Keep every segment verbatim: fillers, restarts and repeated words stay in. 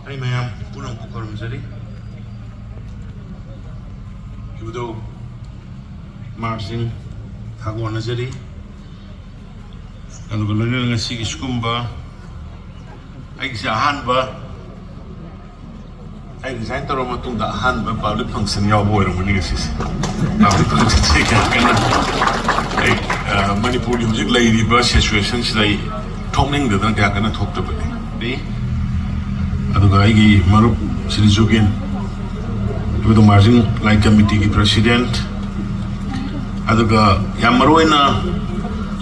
ꯑꯩ ꯃꯌꯥꯝ ꯄꯨꯝꯅꯃꯛꯄꯨ ꯈꯨꯔꯨꯝꯖꯔꯤ꯫ ꯏꯕꯨꯙꯧ ꯃꯥꯔꯖꯤꯡ ꯊꯥꯒꯣꯟꯅꯖꯔꯤ꯫ ꯑꯗꯨꯒ ꯂꯣꯏꯅꯅ ꯉꯁꯤꯒꯤ ꯁꯤꯒꯨꯝꯕ ꯑꯩꯒꯤꯁꯦ ꯑꯍꯥꯟꯕ, ꯑꯩ ꯔꯤꯖꯥꯏꯟ ꯇꯧꯔꯕ ꯃꯇꯨꯡꯗ ꯑꯍꯥꯟꯕ ꯄꯕ꯭ꯂꯤꯛ ꯐꯪꯁꯟ ꯌꯥꯎꯕ ꯑꯣꯏꯔꯝꯒꯅꯤ ꯉꯁꯤꯁꯦ꯫ ꯄꯕ꯭ꯂꯤꯛ ꯐꯪꯁꯟꯁꯦ ꯀꯌꯥ ꯀꯟꯅ ꯑꯩ, ꯑ, ꯃꯅꯤꯄꯨꯔꯒꯤ ꯍꯧꯖꯤꯛ ꯂꯩꯔꯤꯕ ꯁꯤꯆꯨꯋꯦꯁꯟꯁꯤꯗ ꯑꯩ ꯊꯣꯛꯅꯤꯡꯗꯗꯅ ꯀꯌꯥ ꯀꯟꯅ ꯊꯣꯛꯇꯕꯅꯤ꯫ ꯑꯗꯨꯒ ꯑꯩꯒꯤ ꯃꯔꯨꯞ ꯁ꯭ꯔꯤ ꯖꯨꯒꯦꯟ, ꯏꯕꯨꯙꯧ ꯃꯥꯔꯖꯤꯡ ꯂꯥꯏ ꯀꯃꯤꯇꯤꯒꯤ ꯄ꯭ꯔꯦꯁꯤꯗꯦꯟꯠ, ꯑꯗꯨꯒ ꯌꯥꯝ ꯃꯔꯨ ꯑꯣꯏꯅ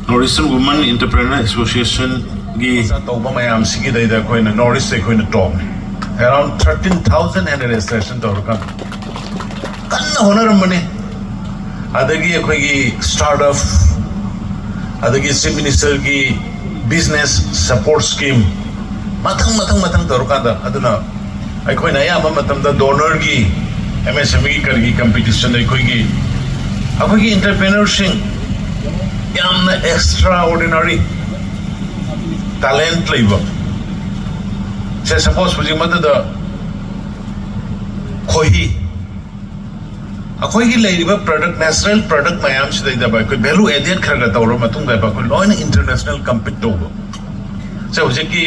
North Eastern Women Entrepreneur Associationꯒꯤ ꯇꯧꯕ ꯃꯌꯥꯝꯁꯤꯒꯤꯗꯩꯗ ꯑꯩꯈꯣꯏꯅ North East ꯑꯩꯈꯣꯏꯅ ꯇꯣꯞꯅꯤ꯫ Around thirteen thousand and registration ꯇꯧꯔꯀꯥꯟꯗ ꯀꯟꯅ ꯍꯣꯠꯅꯔꯝꯕꯅꯤ꯫ ꯑꯗꯒꯤ ꯑꯩꯈꯣꯏꯒꯤ startup, ꯑꯗꯒꯤ Chief Ministerꯒꯤ business support scheme, ꯃꯊꯪ ꯃꯊꯪ ꯃꯊꯪ ꯇꯧꯔꯀꯥꯟꯗ, ꯑꯗꯨꯅ ꯑꯩꯈꯣꯏꯅ ꯑꯌꯥꯝꯕ ꯃꯇꯝꯗ donorꯒꯤ, MSMEꯒꯤ ꯀꯔꯤꯒꯤ competition ꯑꯩꯈꯣꯏꯒꯤ, ꯑꯩꯈꯣꯏꯒꯤ entrepreneurꯁꯤꯡ ꯌꯥꯝꯅ extraordinary talent ꯂꯩꯕ꯫ ꯁꯦ, suppose ꯍꯧꯖꯤꯛ ꯃꯗꯨꯗ ꯈꯣꯏꯍꯤ, ꯑꯩꯈꯣꯏꯒꯤ ꯂꯩꯔꯤꯕ product, natural product ꯃꯌꯥꯝꯁꯤꯗꯩꯗ ꯑꯩꯈꯣꯏ value added ꯈꯔ ꯈꯔ ꯇꯧꯔꯕ ꯃꯇꯨꯡꯗ ꯑꯩꯈꯣꯏ ꯂꯣꯏꯅ international compete ꯇꯧꯕ꯫ ꯁꯦ, ꯍꯧꯖꯤꯛꯀꯤ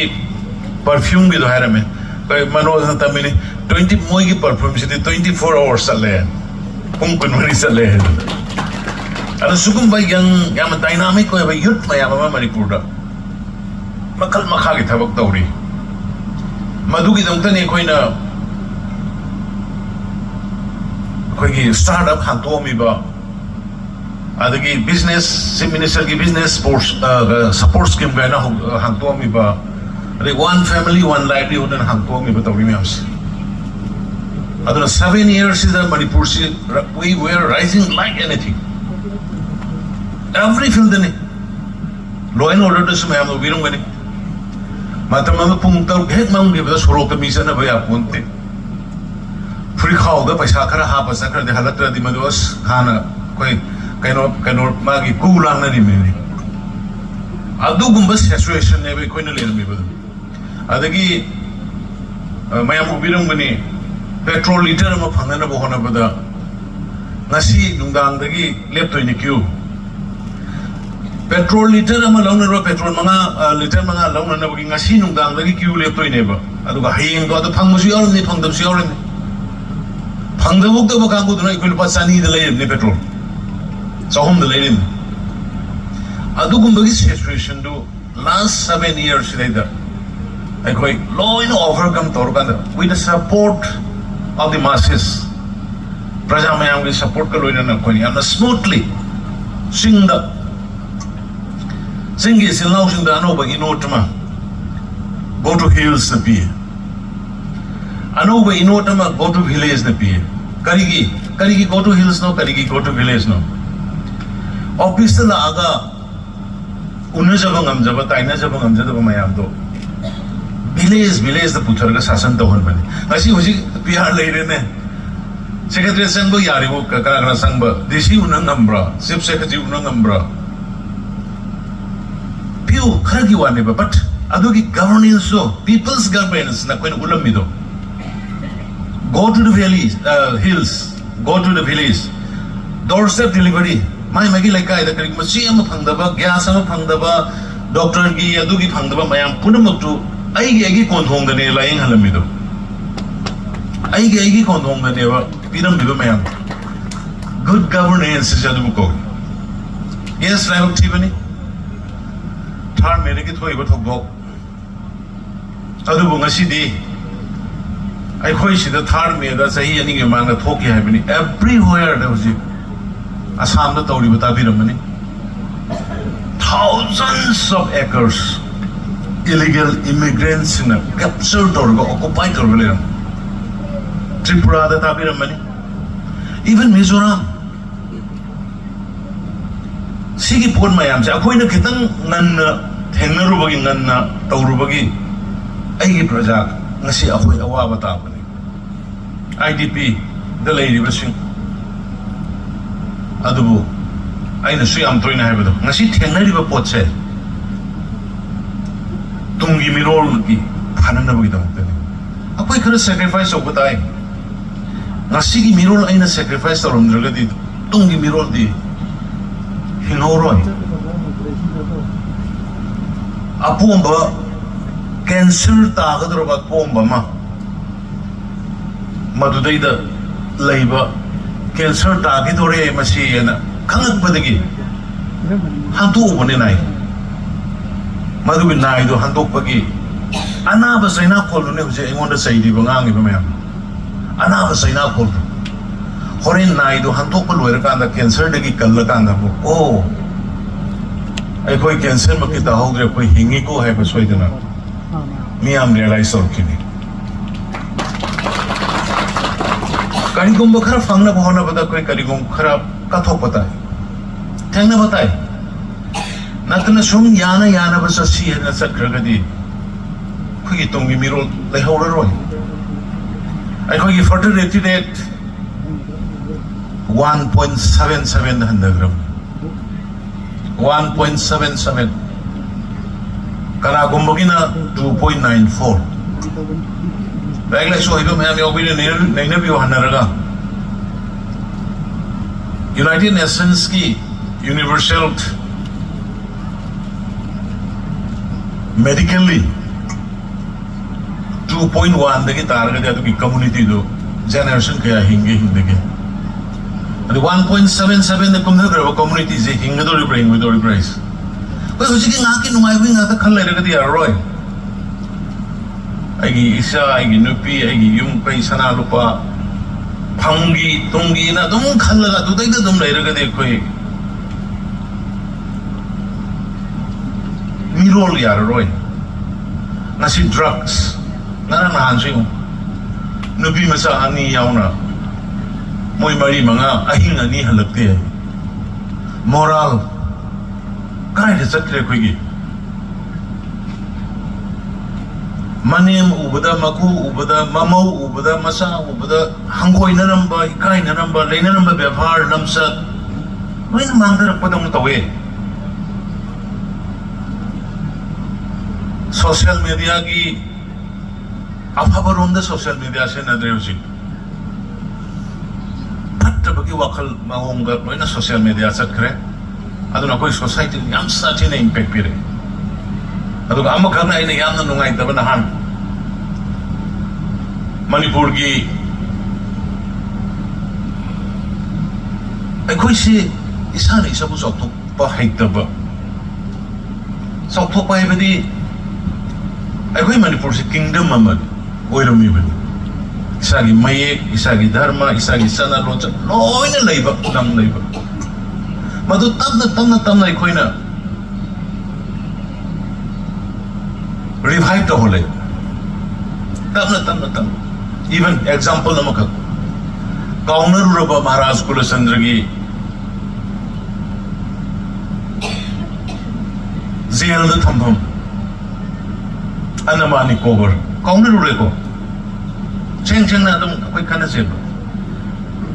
perfumeꯒꯤꯗꯣ ꯍꯥꯏꯔꯝꯃꯦ, ꯑꯩꯈꯣꯏ ꯃꯅꯣꯖꯅ ꯇꯝꯃꯤꯅꯤ, twenty, ꯃꯣꯏꯒꯤ perfumeꯁꯤꯗꯤ twenty four hours ꯆꯠꯂꯦ, ꯄꯨꯡ ꯀꯨꯟꯃꯔꯤ ꯆꯠꯂꯦ꯫ ꯑꯗꯣ ꯁꯤꯒꯨꯝꯕ young, ꯌꯥꯝꯅ dynamic ꯑꯣꯏꯕ youth ꯃꯌꯥꯝ ꯑꯃ ꯃꯅꯤꯄꯨꯔꯗ ꯃꯈꯜ ꯃꯈꯥꯒꯤ ꯊꯕꯛ ꯇꯧꯔꯤ꯫ ꯃꯗꯨꯒꯤꯗꯃꯛꯇꯅꯤ ꯑꯩꯈꯣꯏꯅ ꯑꯩꯈꯣꯏꯒꯤ startup ꯍꯥꯡꯗꯣꯛꯑꯝꯃꯤꯕ, ꯑꯗꯒꯤ business, Chief Ministerꯒꯤ business support, ꯑ, support scheme ꯀꯥꯏꯅ ꯍꯧ-, ꯍꯥꯡꯗꯣꯛꯑꯝꯃꯤꯕ, ꯑꯗꯩ One Family One Livelihood ꯍꯥꯏꯅ ꯍꯥꯡꯗꯣꯛꯑꯝꯃꯤꯕ ꯇꯧꯔꯤ ꯃꯌꯥꯝꯁꯦ꯫ ꯑꯗꯨꯅ seven yearsꯁꯤꯗ ꯃꯅꯤꯄꯨꯔꯁꯤ, we were rising like anything, every fieldꯗꯅꯤ꯫ Law and orderꯗꯁꯨ ꯃꯌꯥꯝꯅ ꯎꯕꯤꯔꯝꯒꯅꯤ꯫ ꯃꯇꯝ ꯑꯃ ꯄꯨꯡ ꯇꯔꯨꯛ ꯍꯦꯛ ꯃꯝꯈꯤꯕꯗ ꯁꯣꯔꯣꯛꯇ ꯃꯤ ꯆꯠꯅꯕ ꯌꯥꯄꯣꯟꯇꯦ꯫ ꯐꯨꯔꯤꯠꯈꯥꯎꯗ ꯄꯩꯁꯥ ꯈꯔ ꯍꯥꯞꯄ ꯆꯠꯈ꯭ꯔꯗꯤ, ꯍꯜꯂꯛꯇ꯭ꯔꯗꯤ ꯃꯗꯨ ꯑꯁ ꯍꯥꯟꯅ ꯑꯩꯈꯣꯏ ꯀꯩꯅꯣ, ꯀꯩꯅꯣ ꯃꯥꯒꯤ ꯀꯨ ꯂꯥꯡꯅꯔꯤꯕꯅꯤꯅꯦ꯫ ꯑꯗꯨꯒꯨꯝꯕ ꯁꯤꯆꯨꯋꯦꯁꯟꯅꯦꯕ ꯑꯩꯈꯣꯏꯅ ꯂꯩꯔꯝꯃꯤꯕꯗꯨ꯫ ꯑꯗꯒꯤ, ꯑ, ꯃꯌꯥꯝ ꯎꯕꯤꯔꯝꯒꯅꯤ, ꯄꯦꯇ꯭ꯔꯣꯜ ꯂꯤꯇꯔ ꯑꯃ ꯐꯪꯅꯅꯕ ꯍꯣꯠꯅꯕꯗ ꯉꯁꯤ ꯅꯨꯡꯗꯥꯡꯗꯒꯤ ꯂꯦꯞꯇꯣꯏꯅꯤ ꯀ꯭ꯌꯨ꯫ ꯄꯦꯇ꯭ꯔꯣꯜ ꯂꯤꯇꯔ ꯑꯃ ꯂꯧꯅꯅꯕ, ꯄꯦꯇ꯭ꯔꯣꯜ ꯃꯉꯥ, ꯑ, ꯂꯤꯇꯔ ꯃꯉꯥ ꯂꯧꯅꯅꯕꯒꯤ ꯉꯁꯤ ꯅꯨꯡꯗꯥꯡꯗꯒꯤ ꯀ꯭ꯌꯨ ꯂꯦꯞꯇꯣꯏꯅꯦꯕ꯫ ꯑꯗꯨꯒ ꯍꯌꯦꯡꯗꯣ ꯑꯗꯨ ꯐꯪꯕꯁꯨ ꯌꯥꯎꯔꯝꯅꯤ, ꯐꯪꯗꯕꯁꯨ ꯌꯥꯎꯔꯝꯅꯤ꯫ ꯐꯪꯗꯕ ꯀꯥꯡꯕꯨꯗꯨꯅ ꯑꯩꯈꯣꯏ ꯂꯨꯄꯥ ꯆꯅꯤꯗ ꯂꯩꯔꯤꯕꯅꯤ ꯄꯦꯇ꯭ꯔꯣꯜ, ꯆꯍꯨꯝꯗ ꯂꯩꯔꯤꯕꯅꯤ꯫ ꯑꯗꯨꯒꯨꯝꯕꯒꯤ ꯁꯤꯆꯨꯋꯦꯁꯟꯗꯨ ꯂꯥꯁ ꯁꯚꯦꯟ ꯏꯌꯔꯁꯤꯗꯩꯗ ꯑꯩꯈꯣꯏ ꯂꯣꯏꯅ ꯑꯣꯚꯔꯀꯝ ꯇꯧꯔꯀꯥꯟꯗ, with the support of the masses, ꯄ꯭ꯔꯖꯥ ꯃꯌꯥꯝꯒꯤ ꯁꯄꯣꯔꯠꯀ ꯂꯣꯏꯅꯅ ꯑꯩꯈꯣꯏꯅ ꯌꯥꯝꯅ ꯁ꯭ꯃꯨꯠꯂꯤ ꯆꯤꯡꯗ, ꯆꯤꯡꯒꯤ ꯏꯆꯤꯜ ꯏꯅꯥꯎꯁꯤꯡꯗ ꯑꯅꯧꯕ ꯏꯅꯣꯠ ꯑꯃ Go to Hillsꯅ ꯄꯤꯌꯦ꯫ ꯑꯅꯧꯕ ꯏꯅꯣꯠ ꯑꯃ Go to Villageꯅ ꯄꯤꯌꯦ꯫ ꯀꯔꯤꯒꯤ, ꯀꯔꯤꯒꯤ Go to Hillsꯅꯣ, ꯀꯔꯤꯒꯤ Go to Villageꯅꯣ? ꯑꯣꯐꯤꯁꯇ ꯂꯥꯛꯑꯒ ꯎꯅꯖꯕ ꯉꯝꯖꯕ, ꯇꯥꯏꯅꯖꯕ ꯉꯝꯖꯗꯕ ꯃꯌꯥꯝꯗꯣ ꯚꯤꯂꯦꯖ ꯚꯤꯂꯦꯖꯇ ꯄꯨꯊꯔꯒ ꯁꯥꯁꯟ ꯇꯧꯍꯟꯕꯅꯤ꯫ ꯉꯁꯤ ꯍꯧꯖꯤꯛ ꯄꯤ ꯑꯥꯔ ꯂꯩꯔꯦꯅꯦ꯫ ꯁꯦꯀ꯭ꯔꯦꯇꯔꯤ ꯆꯪꯕ ꯌꯥꯔꯤꯕꯣ? ꯀ-, ꯀꯅꯥ ꯀꯅꯥ ꯆꯪꯕ? ꯗꯤ ꯁꯤ ꯎꯅ ꯉꯝꯕ꯭ꯔꯥ? ꯆꯤꯐ ꯁꯦꯀ꯭ꯔꯦꯇꯔꯤ ꯎꯅ ꯉꯝꯕ꯭ꯔꯥ? ꯐꯤꯌꯨ ꯈꯔꯒꯤ ꯋꯥꯅꯦꯕ, ꯕꯠ ꯑꯗꯨꯒꯤ ꯒꯚꯔꯅꯦꯟꯁꯇꯣ, ꯄꯤꯄꯜꯁ ꯒꯚꯔꯅꯦꯟꯁꯅ ꯑꯩꯈꯣꯏꯅ ꯎꯠꯂꯝꯃꯤꯗꯣ꯫ Go to the valley, uh, hills, go to the village, doorstep delivery, ꯃꯥꯏ ꯃꯥꯒꯤ ꯂꯩꯀꯥꯏꯗ ꯀꯔꯤꯒꯨꯝꯕ ꯆꯦ ꯑꯃ ꯐꯪꯗꯕ, ꯒ꯭ꯌꯥꯁ ꯑꯃ ꯐꯪꯗꯕ, ꯗꯣꯛꯇꯔꯒꯤ ꯑꯗꯨꯒꯤ ꯐꯪꯗꯕ ꯃꯌꯥꯝ ꯄꯨꯝꯅꯃꯛꯇꯨ ꯑꯩꯒꯤ ꯑꯩꯒꯤ ꯀꯣꯟꯊꯣꯡꯗꯅꯦ ꯂꯥꯏꯌꯦꯡꯍꯜꯂꯝꯃꯤꯗꯣ꯫ ꯑꯩꯒꯤ ꯑꯩꯒꯤ ꯀꯣꯟꯊꯣꯡꯗꯅꯦꯕ ꯄꯤꯔꯝꯃꯤꯕ ꯃꯌꯥꯝ꯫ ꯒꯨꯗ ꯒꯚꯔꯅꯦꯟꯁ ꯍꯥꯏꯁꯦ ꯑꯗꯨꯕꯨ ꯀꯧꯏ꯫ ꯌꯦꯁ, ꯂꯥꯏꯕꯛ ꯊꯤꯕꯅꯤ ꯊꯥꯔ ꯃꯦꯗꯒꯤ ꯊꯣꯛꯏꯕ ꯊꯧꯗꯣꯛ꯫ ꯑꯗꯨꯕꯨ ꯉꯁꯤꯗꯤ ꯑꯩꯈꯣꯏ ꯁꯤꯗ ꯊꯥꯔ ꯃꯦꯗ ꯆꯍꯤ ꯑꯅꯤꯒꯤ ꯃꯃꯥꯡꯗ ꯊꯣꯛꯈꯤ ꯍꯥꯏꯕꯅꯤ꯫ ꯑꯦꯚ꯭ꯔꯤꯋꯦꯌꯔꯗ ꯍꯧꯖꯤꯛ ꯑꯁꯥꯝꯗ ꯇꯧꯔꯤꯕ ꯇꯥꯕꯤꯔꯝꯃꯅꯤ꯫ Thousands of acres illegal immigrantꯁꯤꯡꯅ ꯀꯦꯞꯆꯔ ꯇꯧꯔꯒ, ꯑꯣꯀꯨꯄꯥꯏ ꯇꯧꯔꯒ ꯂꯩꯔꯝꯃꯤ꯫ ꯇ꯭ꯔꯤꯄꯨꯔꯥꯗ ꯇꯥꯕꯤꯔꯝꯃꯅꯤ꯫ Even ꯃꯤꯖꯣꯔꯥꯝ꯫ ꯁꯤꯒꯤ ꯄꯣꯠ ꯃꯌꯥꯝꯁꯦ ꯑꯩꯈꯣꯏꯅ ꯈꯤꯇꯪ ꯉꯟꯅ ꯊꯦꯡꯅꯔꯨꯕꯒꯤ, ꯉꯟꯅ ꯇꯧꯔꯨꯕꯒꯤ ꯑꯩꯒꯤ ꯄ꯭ꯔꯖꯥ ꯉꯁꯤ ꯑꯩꯈꯣꯏ ꯑꯋꯥꯕ ꯇꯥꯕꯅꯤ꯫ ꯑꯥꯏ ꯗꯤ ꯄꯤꯗ ꯂꯩꯔꯤꯕꯁꯤꯡ꯫ ꯑꯗꯨꯕꯨ ꯑꯩꯅꯁꯨ ꯌꯥꯝ ꯇꯣꯏꯅ ꯍꯥꯏꯕꯗꯣ, ꯉꯁꯤ ꯊꯦꯡꯅꯔꯤꯕ ꯄꯣꯠꯁꯦ ꯇꯨꯡꯒꯤ ꯃꯤꯔꯣꯜꯒꯤ ꯐꯅꯅꯕꯒꯤꯗꯃꯛꯇꯅꯤ꯫ ꯑꯩꯈꯣꯏ ꯈꯔ ꯁꯦꯀ꯭ꯔꯤꯐꯥꯏꯁ ꯇꯧꯕ ꯇꯥꯏ꯫ ꯉꯁꯤꯒꯤ ꯃꯤꯔꯣꯜ ꯑꯩꯅ ꯁꯦꯀ꯭ꯔꯤꯐꯥꯏꯁ ꯇꯧꯔꯝꯗ꯭ꯔꯒꯗꯤ ꯇꯨꯡꯒꯤ ꯃꯤꯔꯣꯜꯗꯤ ꯍꯤꯡꯍꯧꯔꯣꯏ꯫ ꯑꯄꯣꯝꯕ, ꯀꯦꯟꯁꯔ ꯇꯥꯒꯗꯧꯔꯕ ꯑꯄꯣꯝꯕ ꯑꯃ ꯃꯗꯨꯗꯩꯗ ꯂꯩꯕ ꯀꯦꯟꯁꯔ ꯇꯥꯈꯤꯗꯣꯔꯦ ꯃꯁꯤ ꯍꯥꯏꯅ ꯈꯪꯉꯛꯄꯗꯒꯤ ꯍꯟꯗꯣꯛꯎꯕꯅꯦ ꯅꯥꯏ꯫ ꯃꯗꯨꯒꯤ ꯅꯥꯏꯗꯣ ꯍꯟꯗꯣꯛꯄꯒꯤ ꯑꯅꯥꯕ ꯆꯩꯅꯥꯈꯣꯜꯗꯨꯅꯦ ꯍꯧꯖꯤꯛ ꯑꯩꯉꯣꯟꯗ ꯆꯩꯔꯤꯕ, ꯉꯥꯡꯉꯤꯕ ꯃꯌꯥꯝ꯫ ꯑꯅꯥꯕ ꯆꯩꯅꯥꯈꯣꯜꯗꯣ ꯍꯣꯔꯦꯟ ꯅꯥꯏꯗꯣ ꯍꯟꯗꯣꯛꯄ ꯂꯣꯏꯔꯀꯥꯟꯗ, ꯀꯦꯟꯁꯔꯗꯒꯤ ꯀꯜꯂꯀꯥꯟꯗ ꯑꯃꯨꯛ, "ꯑꯣ, ꯑꯩꯈꯣꯏ ꯀꯦꯟꯁꯔꯃꯛꯇꯤ ꯇꯥꯍꯧꯗ꯭ꯔꯦ, ꯑꯩꯈꯣꯏ ꯍꯤꯡꯉꯤꯀꯣ" ꯍꯥꯏꯕ ꯁꯣꯏꯗꯅ ꯃꯤꯌꯥꯝ ꯔꯤꯌꯦꯂꯥꯏꯁ ꯇꯧꯔꯛꯈꯤꯅꯤ꯫ ꯀꯔꯤꯒꯨꯝꯕ ꯈꯔ ꯐꯪꯅꯕ ꯍꯣꯠꯅꯕꯗ ꯑꯩꯈꯣꯏ ꯀꯔꯤꯒꯨꯝꯕ ꯈꯔ ꯀꯠꯊꯣꯛꯄ ꯇꯥꯏ, ꯊꯦꯡꯅꯕ ꯇꯥꯏ꯫ ꯅꯠꯇꯅ ꯁꯨꯝ ꯌꯥꯅ ꯌꯥꯅꯕ ꯆꯠꯁꯤ ꯍꯥꯏꯅ ꯆꯠꯈ꯭ꯔꯒꯗꯤ ꯑꯩꯈꯣꯏꯒꯤ ꯇꯨꯡꯒꯤ ꯃꯤꯔꯣꯜ ꯂꯩꯍꯧꯔꯔꯣꯏ꯫ ꯑꯩꯈꯣꯏꯒꯤ fertility rate one point seven seven ꯗ ꯍꯟꯊꯈ꯭ꯔꯕꯅꯤ꯫ One point seven seven, ꯀꯅꯥꯒꯨꯝꯕꯒꯤꯅ two point nine four꯫ ꯂꯥꯏꯔꯤꯛ ꯂꯥꯏꯁꯨ ꯍꯩꯕ ꯃꯌꯥꯝ ꯌꯥꯎꯕꯤꯔꯦ, ꯅꯩꯅ-, ꯅꯩꯅꯕꯤꯌꯨ ꯍꯟꯅꯔꯒ꯫ United Nations ꯀꯤ universal medically two point one ꯗꯒꯤ ꯇꯥꯔꯒꯗꯤ ꯑꯗꯨꯒꯤ community ꯗꯨ generation ꯀꯌꯥ ꯍꯤꯡꯒꯦ, ꯍꯤꯡꯗꯒꯦ? ꯑꯗꯨ one point seven seven ꯗ ꯀꯨꯝꯊꯈ꯭ꯔꯕ community ꯁꯦ ꯍꯤꯡꯒꯗꯧꯔꯤꯕ꯭ꯔꯥ, ꯍꯤꯡꯉꯣꯏꯗꯧꯔꯤꯕ꯭ꯔꯥ ꯍꯥꯏꯁꯦ? ꯑꯩꯈꯣꯏ ꯍꯧꯖꯤꯛꯀꯤ ꯉꯥꯏꯍꯥꯛꯀꯤ ꯅꯨꯡꯉꯥꯏꯕꯒꯤ ꯉꯥꯛꯇ ꯈꯜ ꯂꯩꯔꯒꯗꯤ ꯌꯥꯔꯔꯣꯏ꯫ ꯑꯩꯒꯤ ꯏꯆꯥ, ꯑꯩꯒꯤ ꯅꯨꯄꯤ, ꯑꯩꯒꯤ ꯌꯨꯝ ꯀꯩ, ꯁꯅꯥ ꯂꯨꯄꯥ, ꯐꯝꯒꯤ ꯇꯨꯡꯒꯤꯅ ꯑꯗꯨꯝ ꯈꯜꯂꯒ ꯑꯗꯨꯗꯩꯗ ꯑꯗꯨꯝ ꯂꯩꯔꯒꯗꯤ ꯑꯩꯈꯣꯏ ꯃꯤꯔꯣꯜ ꯌꯥꯔꯔꯣꯏ꯫ ꯉꯁꯤ drugs, ꯉꯔꯥꯡ ꯅꯍꯥꯟꯁꯨ ꯌꯦꯡꯉꯨ, ꯅꯨꯄꯤ ꯃꯆꯥ ꯑꯅꯤ ꯌꯥꯎꯅ ꯃꯣꯏ ꯃꯔꯤ ꯃꯉꯥ ꯑꯍꯤꯡ ꯑꯅꯤ ꯍꯜꯂꯛꯇꯦ꯫ Moral ꯀꯗꯥꯏꯗ ꯆꯠꯈ꯭ꯔꯦ ꯑꯩꯈꯣꯏꯒꯤ? ꯃꯅꯦꯝ ꯎꯕꯗ, ꯃꯀꯨ ꯎꯕꯗ, ꯃꯃꯧ ꯎꯕꯗ, ꯃꯆꯥ ꯎꯕꯗ ꯍꯪꯒꯣꯏꯅꯔꯝꯕ, ꯏꯀꯥꯏꯅꯔꯝꯕ, ꯂꯩꯅꯔꯝꯕ ꯕꯦꯕꯥꯔ, ꯂꯝꯆꯠ ꯂꯣꯏꯅ ꯃꯥꯡꯊꯔꯛꯄꯗꯧꯅ ꯇꯧꯋꯦ꯫ ꯁꯣꯁꯤꯌꯦꯜ ꯃꯦꯗꯤꯌꯥꯒꯤ ꯑꯐꯕꯔꯣꯝꯗ ꯁꯣꯁꯤꯌꯦꯜ ꯃꯦꯗꯤꯌꯥ ꯁꯤꯖꯤꯟꯅꯗ꯭ꯔꯦ ꯍꯧꯖꯤꯛ꯫ ꯐꯠꯇꯕꯒꯤ ꯋꯥꯈꯜ ꯃꯑꯣꯡꯗ ꯂꯣꯏꯅ ꯁꯣꯁꯤꯌꯦꯜ ꯃꯦꯗꯤꯌꯥ ꯆꯠꯈ꯭ꯔꯦ꯫ ꯑꯗꯨꯅ ꯑꯩꯈꯣꯏ ꯁꯣꯁꯥꯏꯇꯤꯗ ꯌꯥꯝ ꯁꯥꯊꯤꯅ ꯏꯝꯄꯦꯛ ꯄꯤꯔꯛꯑꯦ꯫ ꯑꯗꯨꯒ ꯑꯃꯈꯛꯅ ꯑꯩꯅ ꯌꯥꯝꯅ ꯅꯨꯡꯉꯥꯏꯇꯕ, ꯅꯍꯥꯟ ꯃꯅꯤꯄꯨꯔꯒꯤ ꯑꯩꯈꯣꯏꯁꯤ ꯏꯁꯥꯅ ꯏꯁꯥꯕꯨ ꯆꯥꯎꯊꯣꯛꯄ ꯍꯩꯇꯕ, ꯆꯥꯎꯊꯣꯛꯄ ꯍꯥꯏꯕꯗꯤ ꯑꯩꯈꯣꯏ ꯃꯅꯤꯄꯨꯔꯁꯤ ꯀꯤꯡꯗꯝ ꯑꯃ ꯑꯣꯏꯔꯝꯃꯤꯕꯅꯤ꯫ ꯏꯁꯥꯒꯤ ꯃꯌꯦꯛ, ꯏꯁꯥꯒꯤ ꯙꯔꯃ, ꯏꯁꯥꯒꯤ ꯆꯠꯅ ꯂꯣꯟꯆꯠ ꯂꯣꯏꯅ ꯂꯩꯕ ꯂꯝ ꯂꯩꯕ꯫ ꯃꯗꯨ ꯇꯞꯅ ꯇꯞꯅ ꯇꯞꯅ ꯑꯩꯈꯣꯏꯅ ꯔꯤꯚꯥꯏꯚ ꯇꯧꯍꯜꯂꯦ꯫ ꯇꯞꯅ ꯇꯞꯅ ꯇꯞꯅ꯫ ꯏꯚꯟ ꯑꯦꯛꯖꯥꯝꯄꯜ ꯑꯃꯈꯛ, ꯀꯥꯎꯅꯔꯨꯔꯕ ꯃꯍꯥꯔꯥꯖ ꯀꯨꯂꯆꯟꯗ꯭ꯔꯒꯤ ꯖꯦꯜꯗ ꯊꯝꯐꯝ ꯑꯅꯃꯥꯟ ꯅꯤꯀꯣꯕꯔ ꯀꯥꯎꯅꯔꯨꯔꯦꯀꯣ꯫ ꯁꯦꯡ ꯁꯦꯡꯅ ꯑꯗꯨꯝ ꯑꯩꯈꯣꯏ ꯈꯟꯅꯁꯦꯕ꯫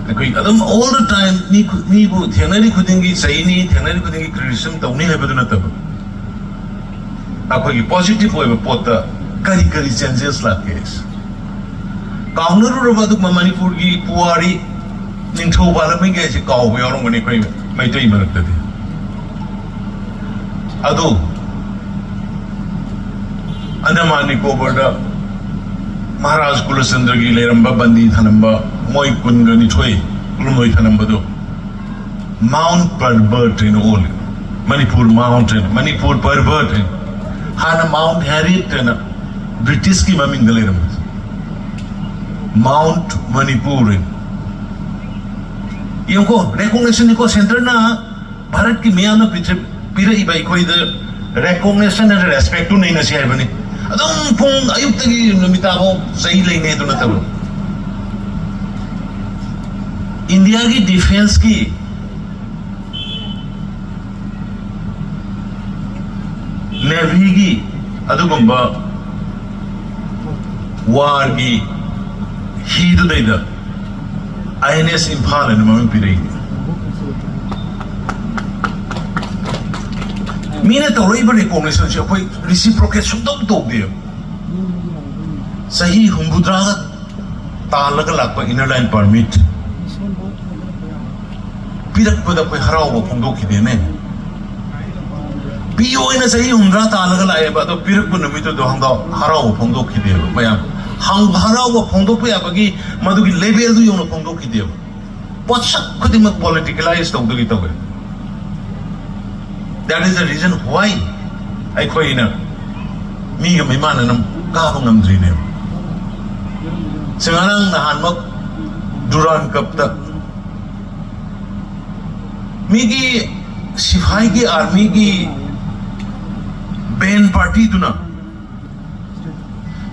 ꯑꯩꯈꯣꯏ ꯑꯗꯨꯝ all the time ꯃꯤ ꯈꯨ- ꯃꯤꯕꯨ ꯊꯦꯡꯅꯔꯤ ꯈꯨꯗꯤꯡꯒꯤ ꯆꯩꯅꯤ, ꯊꯦꯡꯅꯔꯤ ꯈꯨꯗꯤꯡꯒꯤ ꯀ꯭ꯔꯤꯇꯤꯁꯤꯖꯝ ꯇꯧꯅꯤ ꯍꯥꯏꯕꯗꯨ ꯅꯠꯇꯕ, ꯑꯩꯈꯣꯏꯒꯤ ꯄꯣꯖꯤꯇꯤꯚ ꯑꯣꯏꯕ ꯄꯣꯠꯇ ꯀꯔꯤ ꯀꯔꯤ ꯆꯦꯟꯖꯦꯁ ꯂꯥꯛꯀꯦ? ꯀꯥꯎꯅꯔꯨꯔꯕ ꯑꯗꯨꯒꯨꯝꯕ ꯃꯅꯤꯄꯨꯔꯒꯤ ꯄꯨꯋꯥꯔꯤ, ꯅꯤꯡꯊꯧ ꯄꯥꯜꯂꯝꯃꯤꯒꯩꯁꯦ ꯀꯥꯎꯕ ꯌꯥꯎꯔꯝꯒꯅꯤ ꯑꯩꯈꯣꯏ ꯃꯩꯇꯩ ꯃꯔꯛꯇꯗꯤ꯫ ꯑꯗꯣ ꯑꯟꯗꯃꯥꯟ ꯅꯤꯀꯣꯕꯔꯗ ꯃꯍꯥꯔꯥꯖ ꯀꯨꯂꯆꯟꯗ꯭ꯔꯒꯤ ꯂꯩꯔꯝꯕ ꯕꯟꯗꯤ ꯊꯅꯝꯕ, ꯃꯣꯏ ꯀꯨꯟꯒ ꯅꯤꯊꯣꯏ, ꯀꯨꯟꯍꯨꯝꯗꯣꯏ ꯊꯅꯝꯕꯗꯣ ꯃꯥꯎꯟꯠ ꯄꯔꯕꯠ ꯍꯥꯏꯅ ꯑꯣꯜꯂꯦ꯫ ꯃꯅꯤꯄꯨꯔ ꯃꯥꯎꯟꯠ ꯍꯥꯏꯅ, ꯃꯅꯤꯄꯨꯔ ꯄꯔꯕꯠ ꯍꯥꯏꯅ꯫ ꯍꯥꯟꯅ ꯃꯥꯎꯟꯠ ꯍꯦꯔꯤꯌꯠ ꯍꯥꯏꯅ ꯕ꯭ꯔꯤꯇꯤꯁꯀꯤ ꯃꯃꯤꯡꯗ ꯂꯩꯔꯝꯕꯁꯦ ꯃꯥꯎꯟꯠ ꯃꯅꯤꯄꯨꯔ ꯍꯥꯏꯅ꯫ ꯌꯦꯡꯉꯨꯀꯣ, ꯔꯦꯀꯣꯒꯅꯤꯁꯟꯅꯤꯀꯣ, ꯁꯦꯟꯇꯔꯅ ꯚꯥꯔꯠꯀꯤ ꯃꯤꯌꯥꯝꯅ ꯄꯤꯊ- ꯄꯤꯔꯛꯏꯕ ꯑꯩꯈꯣꯏꯗ ꯔꯦꯀꯣꯒꯅꯤꯁꯟ ꯅꯠꯇ꯭ꯔꯒ ꯔꯦꯁꯄꯦꯛꯇꯨ ꯅꯩꯅꯁꯤ ꯍꯥꯏꯕꯅꯤ꯫ ꯑꯗꯨꯝ ꯄꯨꯡ ꯑꯌꯨꯛꯇꯒꯤ ꯅꯨꯃꯤꯗꯥꯡꯐꯥꯎ ꯆꯩ ꯂꯩꯅꯩ ꯑꯗꯨ ꯅꯠꯇꯕ, ꯏꯟꯗꯤꯌꯥꯒꯤ ꯗꯤꯐꯦꯟꯁꯀꯤ, ꯅꯦꯚꯤꯒꯤ ꯑꯗꯨꯒꯨꯝꯕ ꯋꯥꯔꯒꯤ ꯍꯤꯗꯨꯗꯩꯗ ꯑꯥꯏ ꯑꯦꯟ ꯑꯦꯁ ꯏꯝꯐꯥꯜ ꯍꯥꯏꯅ ꯃꯃꯤꯡ ꯄꯤꯔꯛꯏ꯫ ꯃꯤꯅ ꯇꯧꯔꯛꯏꯕ recognition ꯁꯦ ꯑꯩꯈꯣꯏ reciprocate ꯁꯨꯡꯇꯧ ꯇꯧꯗꯦꯕ꯫ ꯆꯍꯤ ꯍꯨꯝꯐꯨꯇꯔꯥꯒ ꯇꯥꯜꯂꯒ ꯂꯥꯛꯄ inner line permit ꯄꯤꯔꯛꯄꯗ ꯑꯩꯈꯣꯏ ꯍꯔꯥꯎꯕ ꯐꯣꯡꯗꯣꯛꯈꯤꯗꯦꯅꯦ꯫ ꯄꯤꯌꯣꯅ ꯆꯍꯤ ꯍꯨꯝꯐꯨꯇꯔꯥ ꯇꯥꯜꯂꯒ ꯂꯥꯛꯑꯦꯕ, ꯑꯗꯣ ꯄꯤꯔꯛꯄ ꯅꯨꯃꯤꯠꯇꯨꯗ ꯍꯪꯒꯥꯎ ꯍꯔꯥꯎꯕ ꯐꯣꯡꯗꯣꯛꯈꯤꯗꯦꯕ꯫ ꯃꯌꯥꯝ ꯍꯪ-, ꯍꯔꯥꯎꯕ ꯐꯣꯡꯗꯣꯛꯄ ꯌꯥꯕꯒꯤ ꯃꯗꯨꯒꯤ level ꯗꯨ ꯌꯧꯅ ꯐꯣꯡꯗꯣꯛꯈꯤꯗꯦꯕ꯫ ꯄꯣꯠꯁꯛ ꯈꯨꯗꯤꯡꯃꯛ politicalize ꯇꯧꯗꯒꯤ ꯇꯧꯋꯦ꯫ That is the reason why ꯑꯩꯈꯣꯏꯅ ꯃꯤꯒ ꯃꯤꯃꯥꯟꯅꯅ ꯀꯥꯕ ꯉꯝꯗ꯭ꯔꯤꯅꯦꯕ꯫ ꯁꯤ ꯉꯔꯥꯡ ꯅꯍꯥꯟꯃꯛ Durand Cup ꯇ ꯃꯤꯒꯤ ꯁꯤꯐꯥꯏꯒꯤ, army ꯒꯤ band party ꯗꯨꯅ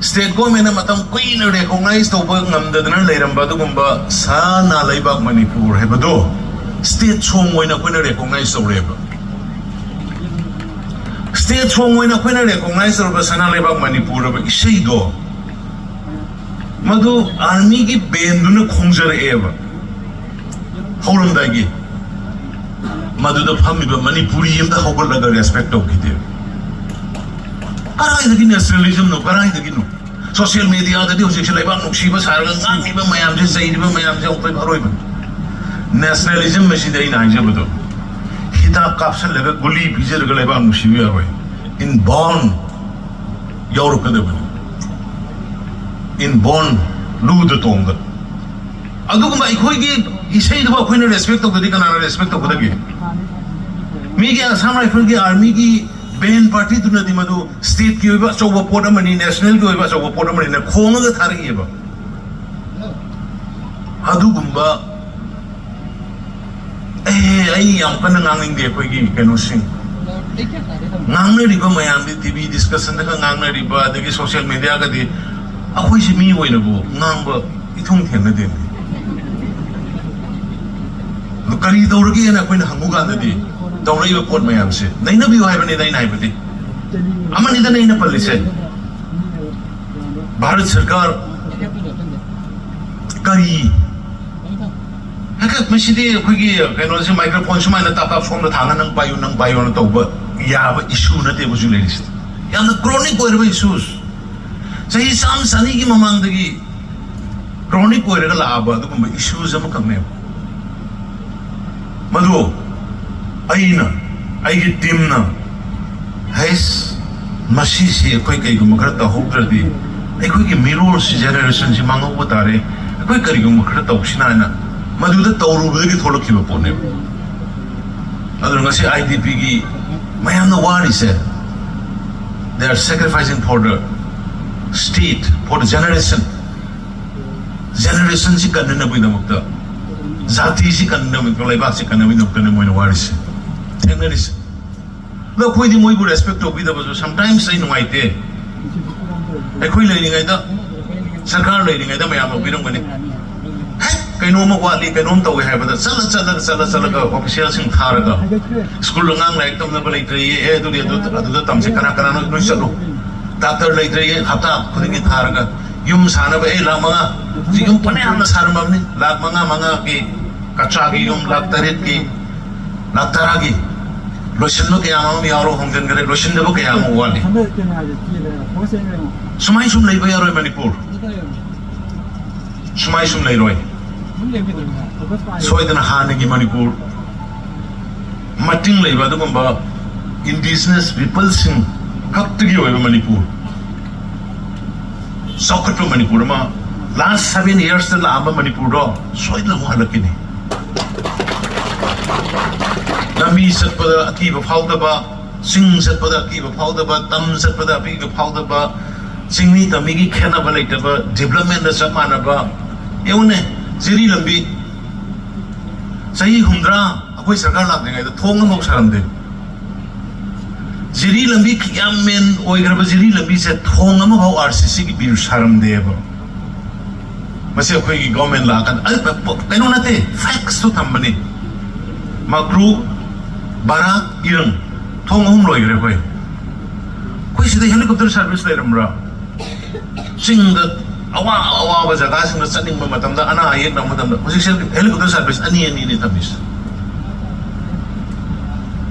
state government ꯅ ꯃꯇꯝ ꯀꯨꯏꯅ recognize ꯇꯧꯕ ꯉꯝꯗꯗꯅ ꯂꯩꯔꯝꯕ ꯑꯗꯨꯒꯨꯝꯕ ꯁꯅꯥ ꯂꯩꯕꯥꯛ ꯃꯅꯤꯄꯨꯔ ꯍꯥꯏꯕꯗꯣ state song ꯑꯣꯏꯅ ꯑꯩꯈꯣꯏꯅ recognize ꯇꯧꯔꯦꯕ꯫ State song ꯑꯣꯏꯅ ꯑꯩꯈꯣꯏꯅ recognize ꯇꯧꯔꯕ ꯁꯅꯥ ꯂꯩꯕꯥꯛ ꯃꯅꯤꯄꯨꯔ ꯍꯥꯏꯕ ꯏꯁꯩꯗꯣ, ꯃꯗꯨ army ꯒꯤ band ꯗꯨꯅ ꯈꯣꯡꯖꯔꯛꯑꯦꯕ꯫ ꯍꯧꯔꯝꯗꯥꯏꯒꯤ ꯃꯗꯨꯗ ꯐꯝꯃꯤꯕ ꯃꯅꯤꯄꯨꯔꯤ ꯑꯃꯗ ꯍꯧꯒꯠꯂꯒ respect ꯇꯧꯈꯤꯗꯦ꯫ ꯀꯗꯥꯏꯗꯒꯤ nationalism ꯅꯣ? ꯀꯗꯥꯏꯗꯒꯤꯅꯣ? Social media ꯗꯗꯤ ꯍꯧꯖꯤꯛꯁꯦ ꯂꯩꯕꯥꯛ ꯅꯨꯡꯁꯤꯕ ꯁꯥꯔꯒ ꯉꯥꯡꯉꯤꯕ ꯃꯌꯥꯝꯁꯦ, ꯆꯩꯔꯤꯕ ꯃꯌꯥꯝꯁꯦ ꯑꯃꯨꯛꯇ ꯑꯔꯣꯏꯕ꯫ Nationalism ꯑꯁꯤꯗꯤ ꯑꯩꯅ ꯍꯥꯏꯖꯕꯗꯣ, ꯍꯤꯗꯥꯛ ꯀꯥꯞꯁꯜꯂꯒ, ꯒꯨꯂꯤ ꯄꯤꯖꯔꯒ ꯂꯩꯕꯥꯛ ꯅꯨꯡꯁꯤꯕ ꯌꯥꯔꯣꯏ꯫ Inborn ꯌꯥꯎꯔꯛꯀꯗꯕꯅꯤ꯫ Inborn ꯂꯨꯗ ꯇꯣꯡꯗ꯫ ꯑꯗꯨꯒꯨꯝꯕ ꯑꯩꯈꯣꯏꯒꯤ ꯏꯁꯩꯗꯨꯕꯨ ꯑꯩꯈꯣꯏꯅ respect ꯇꯧꯗ꯭ꯔꯗꯤ ꯀꯅꯥꯅ respect ꯇꯧꯒꯗꯒꯦ? ꯃꯤꯒꯤ Assam Rifle ꯒꯤ, army ꯒꯤ band party ꯗꯨꯅꯗꯤ ꯃꯗꯨ state ꯀꯤ ꯑꯣꯏꯕ ꯑꯆꯧꯕ ꯄꯣꯠ ꯑꯃꯅꯤ, national ꯒꯤ ꯑꯣꯏꯕ ꯑꯆꯧꯕ ꯄꯣꯠ ꯑꯃꯅꯤꯅ ꯈꯣꯡꯉꯒ ꯊꯥꯔꯛꯑꯦꯕ꯫ ꯑꯗꯨꯒꯨꯝꯕ, ꯑꯦ, ꯑꯩ ꯌꯥꯝ ꯀꯟꯅ ꯉꯥꯡꯅꯤꯡꯗꯦ ꯑꯩꯈꯣꯏꯒꯤ ꯀꯩꯅꯣꯁꯤꯡ꯫ ꯉꯥꯡꯅꯔꯤꯕ ꯃꯌꯥꯝꯗꯤ, TV discussion ꯗꯒ ꯉꯥꯡꯅꯔꯤꯕ, ꯑꯗꯒꯤ social media ꯒꯗꯤ, ꯑꯩꯈꯣꯏꯁꯤ ꯃꯤ ꯑꯣꯏꯅꯕꯨ ꯉꯥꯡꯕ ꯏꯊꯨꯡ ꯊꯦꯡꯅꯗꯦꯅꯦ꯫ ꯑꯗꯨ ꯀꯔꯤ ꯇꯧꯔꯒꯦꯅ ꯑꯩꯈꯣꯏꯅ ꯍꯪꯉꯨ ꯀꯥꯟꯗꯗꯤ, ꯇꯧꯔꯛꯏꯕ ꯄꯣꯠ ꯃꯌꯥꯝꯁꯦ ꯅꯩꯅꯕꯤꯌꯨ ꯍꯥꯏꯕꯅꯤꯗ ꯑꯩꯅ ꯍꯥꯏꯕꯗꯤ꯫ ꯑꯃꯅꯤꯗꯅ ꯑꯩꯅ ꯄꯜꯂꯤꯁꯦ꯫ ꯚꯥꯔꯠ ꯁꯔꯀꯥꯔ ꯀꯔꯤ, ꯍꯦꯛꯇ ꯃꯁꯤꯗꯤ ꯑꯩꯈꯣꯏꯒꯤ ꯀꯩꯅꯣꯁꯦ, microphone ꯁꯨꯃꯥꯏꯅ ꯇꯥꯞ ꯇꯥꯞ ꯁꯣꯝꯗ ꯊꯥꯡꯉ ꯅꯪ ꯄꯥꯏꯌꯨ, ꯅꯪ ꯄꯥꯏꯌꯨꯅ ꯇꯧꯕ ꯌꯥꯕ ꯏꯁꯨ ꯅꯠꯇꯦꯕ ꯍꯧꯖꯤꯛ ꯂꯩꯔꯤꯁꯤꯗꯤ꯫ ꯌꯥꯝꯅ ꯀ꯭ꯔꯣꯅꯤꯛ ꯑꯣꯏꯔꯕ ꯏꯁꯨꯁ, ꯆꯍꯤ ꯆꯥꯝꯃ ꯆꯅꯤꯒꯤ ꯃꯃꯥꯡꯗꯒꯤ ꯀ꯭ꯔꯣꯅꯤꯛ ꯑꯣꯏꯔꯒ ꯂꯥꯛꯑꯕ ꯑꯗꯨꯒꯨꯝꯕ ꯏꯁꯨꯁ ꯑꯃꯈꯛꯅꯦꯕ꯫ ꯃꯗꯨ ꯑꯩꯅ, ꯑꯩꯒꯤ ꯇꯤꯝꯅ, ꯍꯩꯁ, ꯃꯁꯤꯁꯤ ꯑꯩꯈꯣꯏ ꯀꯩꯒꯨꯝꯕ ꯈꯔ ꯇꯧꯍꯧꯗ꯭ꯔꯗꯤ ꯑꯩꯈꯣꯏꯒꯤ ꯃꯤꯔꯣꯜꯁꯤ, ꯖꯦꯅꯦꯔꯦꯁꯟꯁꯤ ꯃꯥꯡꯍꯧꯕ ꯇꯥꯔꯦ, ꯑꯩꯈꯣꯏ ꯀꯔꯤꯒꯨꯝꯕ ꯈꯔ ꯇꯧꯁꯤꯅ ꯍꯥꯏꯅ ꯃꯗꯨꯗ ꯇꯧꯔꯨꯕꯗꯒꯤ ꯊꯣꯛꯂꯛꯈꯤꯕ ꯄꯣꯠꯅꯦꯕ꯫ ꯑꯗꯨꯅ ꯉꯁꯤ ꯑꯥꯏ ꯗꯤ ꯄꯤꯒꯤ ꯃꯌꯥꯝꯅ ꯋꯥꯔꯤꯁꯦ, they are sacrificing for the state, for the generation. ꯖꯦꯅꯦꯔꯦꯁꯟꯁꯤ ꯀꯟꯅꯅꯕꯒꯤꯗꯃꯛꯇ, ꯖꯥꯇꯤꯁꯤ ꯀꯟꯅꯅꯕꯒꯤꯗꯃꯛꯇ, ꯂꯩꯕꯥꯛꯁꯤ ꯀꯟꯅꯕꯒꯤꯗꯃꯛꯇꯅꯦ ꯃꯣꯏꯅ ꯋꯥꯔꯤꯁꯦ, ꯊꯦꯡꯅꯔꯤꯁꯦ꯫ ꯑꯗꯣ ꯑꯩꯈꯣꯏꯗꯤ ꯃꯣꯏꯕꯨ ꯔꯦꯁꯄꯦꯛ ꯇꯧꯕꯤꯗꯕꯁꯨ sometimes ꯑꯩ ꯅꯨꯡꯉꯥꯏꯇꯦ꯫ ꯑꯩꯈꯣꯏ ꯂꯩꯔꯤꯉꯩꯗ, ꯁꯔꯀꯥꯔ ꯂꯩꯔꯤꯉꯩꯗ ꯃꯌꯥꯝ ꯂꯧꯕꯤꯔꯝꯒꯅꯤ꯫ ꯍꯦꯛ ꯀꯩꯅꯣꯝꯃ ꯋꯥꯠꯂꯤ, ꯀꯩꯅꯣꯝ ꯇꯧꯏ ꯍꯥꯏꯕꯗ ꯆꯠꯂ, ꯆꯠꯂꯒ, ꯆꯠꯂ, ꯆꯠꯂꯒ ꯑꯣꯐꯤꯁꯤꯌꯦꯜꯁꯤꯡ ꯊꯥꯔꯒ, ꯁ꯭ꯀꯨꯜ ꯑꯉꯥꯡ ꯂꯥꯏꯔꯤꯛ ꯇꯝꯅꯕ ꯂꯩꯇ꯭ꯔꯦꯌꯦ, ꯑꯦ, ꯑꯗꯨꯗꯤ ꯑꯗꯨ, ꯑꯗꯨꯗ ꯇꯝꯁꯦ, ꯀꯅꯥ ꯀꯅꯥꯅꯣ ꯂꯣꯏ ꯆꯠꯂꯨ꯫ ꯗꯥꯛꯇꯔ ꯂꯩꯇ꯭ꯔꯦꯌꯦ, ꯍꯞꯇꯥ ꯈꯨꯗꯤꯡꯒꯤ ꯊꯥꯔꯒ, ꯌꯨꯝ ꯁꯥꯅꯕ, ꯑꯦ, ꯂꯥꯛ ꯃꯉꯥ, ꯍꯧꯖꯤꯛ ꯌꯨꯝ ꯐꯅꯌꯥꯝꯅ ꯁꯥꯔꯝꯃꯕꯅꯤ, ꯂꯥꯛ ꯃꯉꯥ, ꯃꯉꯥꯒꯤ ꯀꯆꯥꯒꯤ ꯌꯨꯝ, ꯂꯥꯛ ꯇꯔꯦꯠꯀꯤ, ꯂꯥꯛ ꯇꯔꯥꯒꯤ ꯂꯣꯏꯁꯤꯟꯕ ꯀꯌꯥ ꯑꯃ ꯌꯥꯎꯔ ꯍꯣꯡꯖꯤꯟꯈ꯭ꯔꯦ, ꯂꯣꯏꯁꯤꯟꯗꯕ ꯀꯌꯥ ꯑꯃ ꯋꯥꯠꯂꯤ꯫ ꯁꯨꯃꯥꯏ ꯁꯨꯝ ꯂꯩꯕ ꯌꯥꯔꯣꯏ ꯃꯅꯤꯄꯨꯔ, ꯁꯨꯃꯥꯏ ꯁꯨꯝ ꯂꯩꯔꯣꯏ꯫ ꯁꯣꯏꯗꯅ ꯍꯥꯟꯅꯒꯤ ꯃꯅꯤꯄꯨꯔ, ꯃꯇꯤꯡ ꯂꯩꯕ ꯑꯗꯨꯒꯨꯝꯕ ꯏꯟꯗꯤꯖꯤꯅꯁ ꯄꯤꯄꯜꯁꯤꯡ ꯈꯛꯇꯒꯤ ꯑꯣꯏꯕ ꯃꯅꯤꯄꯨꯔ, ꯆꯥꯎꯈꯠꯄ ꯃꯅꯤꯄꯨꯔ ꯑꯃ, ꯂꯥꯁ ꯁꯚꯦꯟ ꯌꯔꯁꯇ ꯂꯥꯛꯑꯝꯕ ꯃꯅꯤꯄꯨꯔꯗꯣ ꯁꯣꯏꯗꯅ ꯑꯃꯨꯛ ꯍꯜꯂꯛꯈꯤꯅꯤ꯫ ꯂꯝꯕꯤ ꯆꯠꯄꯗ ꯑꯀꯤꯕ ꯐꯥꯎꯗꯕ, ꯆꯤꯡ ꯆꯠꯄꯗ ꯑꯀꯤꯕ ꯐꯥꯎꯗꯕ, ꯇꯝ ꯆꯠꯄꯗ ꯑꯀꯤꯕ ꯐꯥꯎꯗꯕ, ꯆꯤꯡꯃꯤ ꯇꯝꯃꯤꯒꯤ ꯈꯦꯠꯅꯕ ꯂꯩꯇꯕ, ꯗꯤꯕ꯭ꯂꯞꯃꯦꯟꯗ ꯆꯞ ꯃꯥꯟꯅꯕ꯫ ꯌꯦꯡꯉꯨꯅꯦ, ꯖꯤꯔꯤ ꯂꯝꯕꯤ ꯆꯍꯤ ꯍꯨꯝꯗ꯭ꯔꯥ ꯑꯩꯈꯣꯏ ꯁꯔꯀꯥꯔ ꯂꯥꯛꯇ꯭ꯔꯤꯉꯩꯗ ꯊꯣꯡ ꯑꯃꯐꯥꯎ ꯁꯥꯔꯝꯗꯦ꯫ ꯖꯤꯔꯤ ꯂꯝꯕꯤ, ꯀꯤꯌꯥꯝ ꯃꯦꯟ ꯑꯣꯏꯈ꯭ꯔꯕ ꯖꯤꯔꯤ ꯂꯝꯕꯤꯁꯦ ꯊꯣꯡ ꯑꯃꯐꯥꯎ ꯑꯥꯔ ꯁꯤ ꯁꯤꯒꯤ ꯕꯤꯜ ꯁꯥꯔꯝꯗꯦꯕ꯫ ꯃꯁꯤ ꯑꯩꯈꯣꯏꯒꯤ ꯒꯣꯔꯃꯦꯟ ꯂꯥꯛꯑꯀꯥꯟꯗ, ꯑꯩ ꯄ-, ꯄ-, ꯀꯩꯅꯣ ꯅꯠꯇꯦ, ꯐꯦꯛꯁꯇꯨ ꯊꯝꯕꯅꯤ꯫ ꯃꯀ꯭ꯔꯨ, ꯕꯔꯥꯛ, ꯏꯔꯪ, ꯊꯣꯡ ꯑꯍꯨꯝ ꯂꯣꯏꯈ꯭ꯔꯦ ꯑꯩꯈꯣꯏ꯫ ꯑꯩꯈꯣꯏ ꯁꯤꯗ ꯍꯦꯂꯤꯀꯣꯞꯇꯔ ꯁꯥꯔꯚꯤꯁ ꯂꯩꯔꯝꯕ꯭ꯔꯥ? ꯆꯤꯡꯗ ꯑꯋꯥ ꯑꯋꯥꯕ ꯖꯒꯥꯁꯤꯡꯗ ꯆꯠꯅꯤꯡꯕ ꯃꯇꯝꯗ, ꯑꯅꯥ ꯑꯌꯦꯛ ꯅꯪꯕ ꯃꯇꯝꯗ, ꯍꯧꯖꯤꯛꯁꯦ ꯍꯦꯂꯤꯀꯣꯞꯇꯔ ꯁꯥꯔꯚꯤꯁ ꯑꯅꯤ ꯑꯅꯤꯅꯤ ꯊꯝꯃꯤꯁꯦ꯫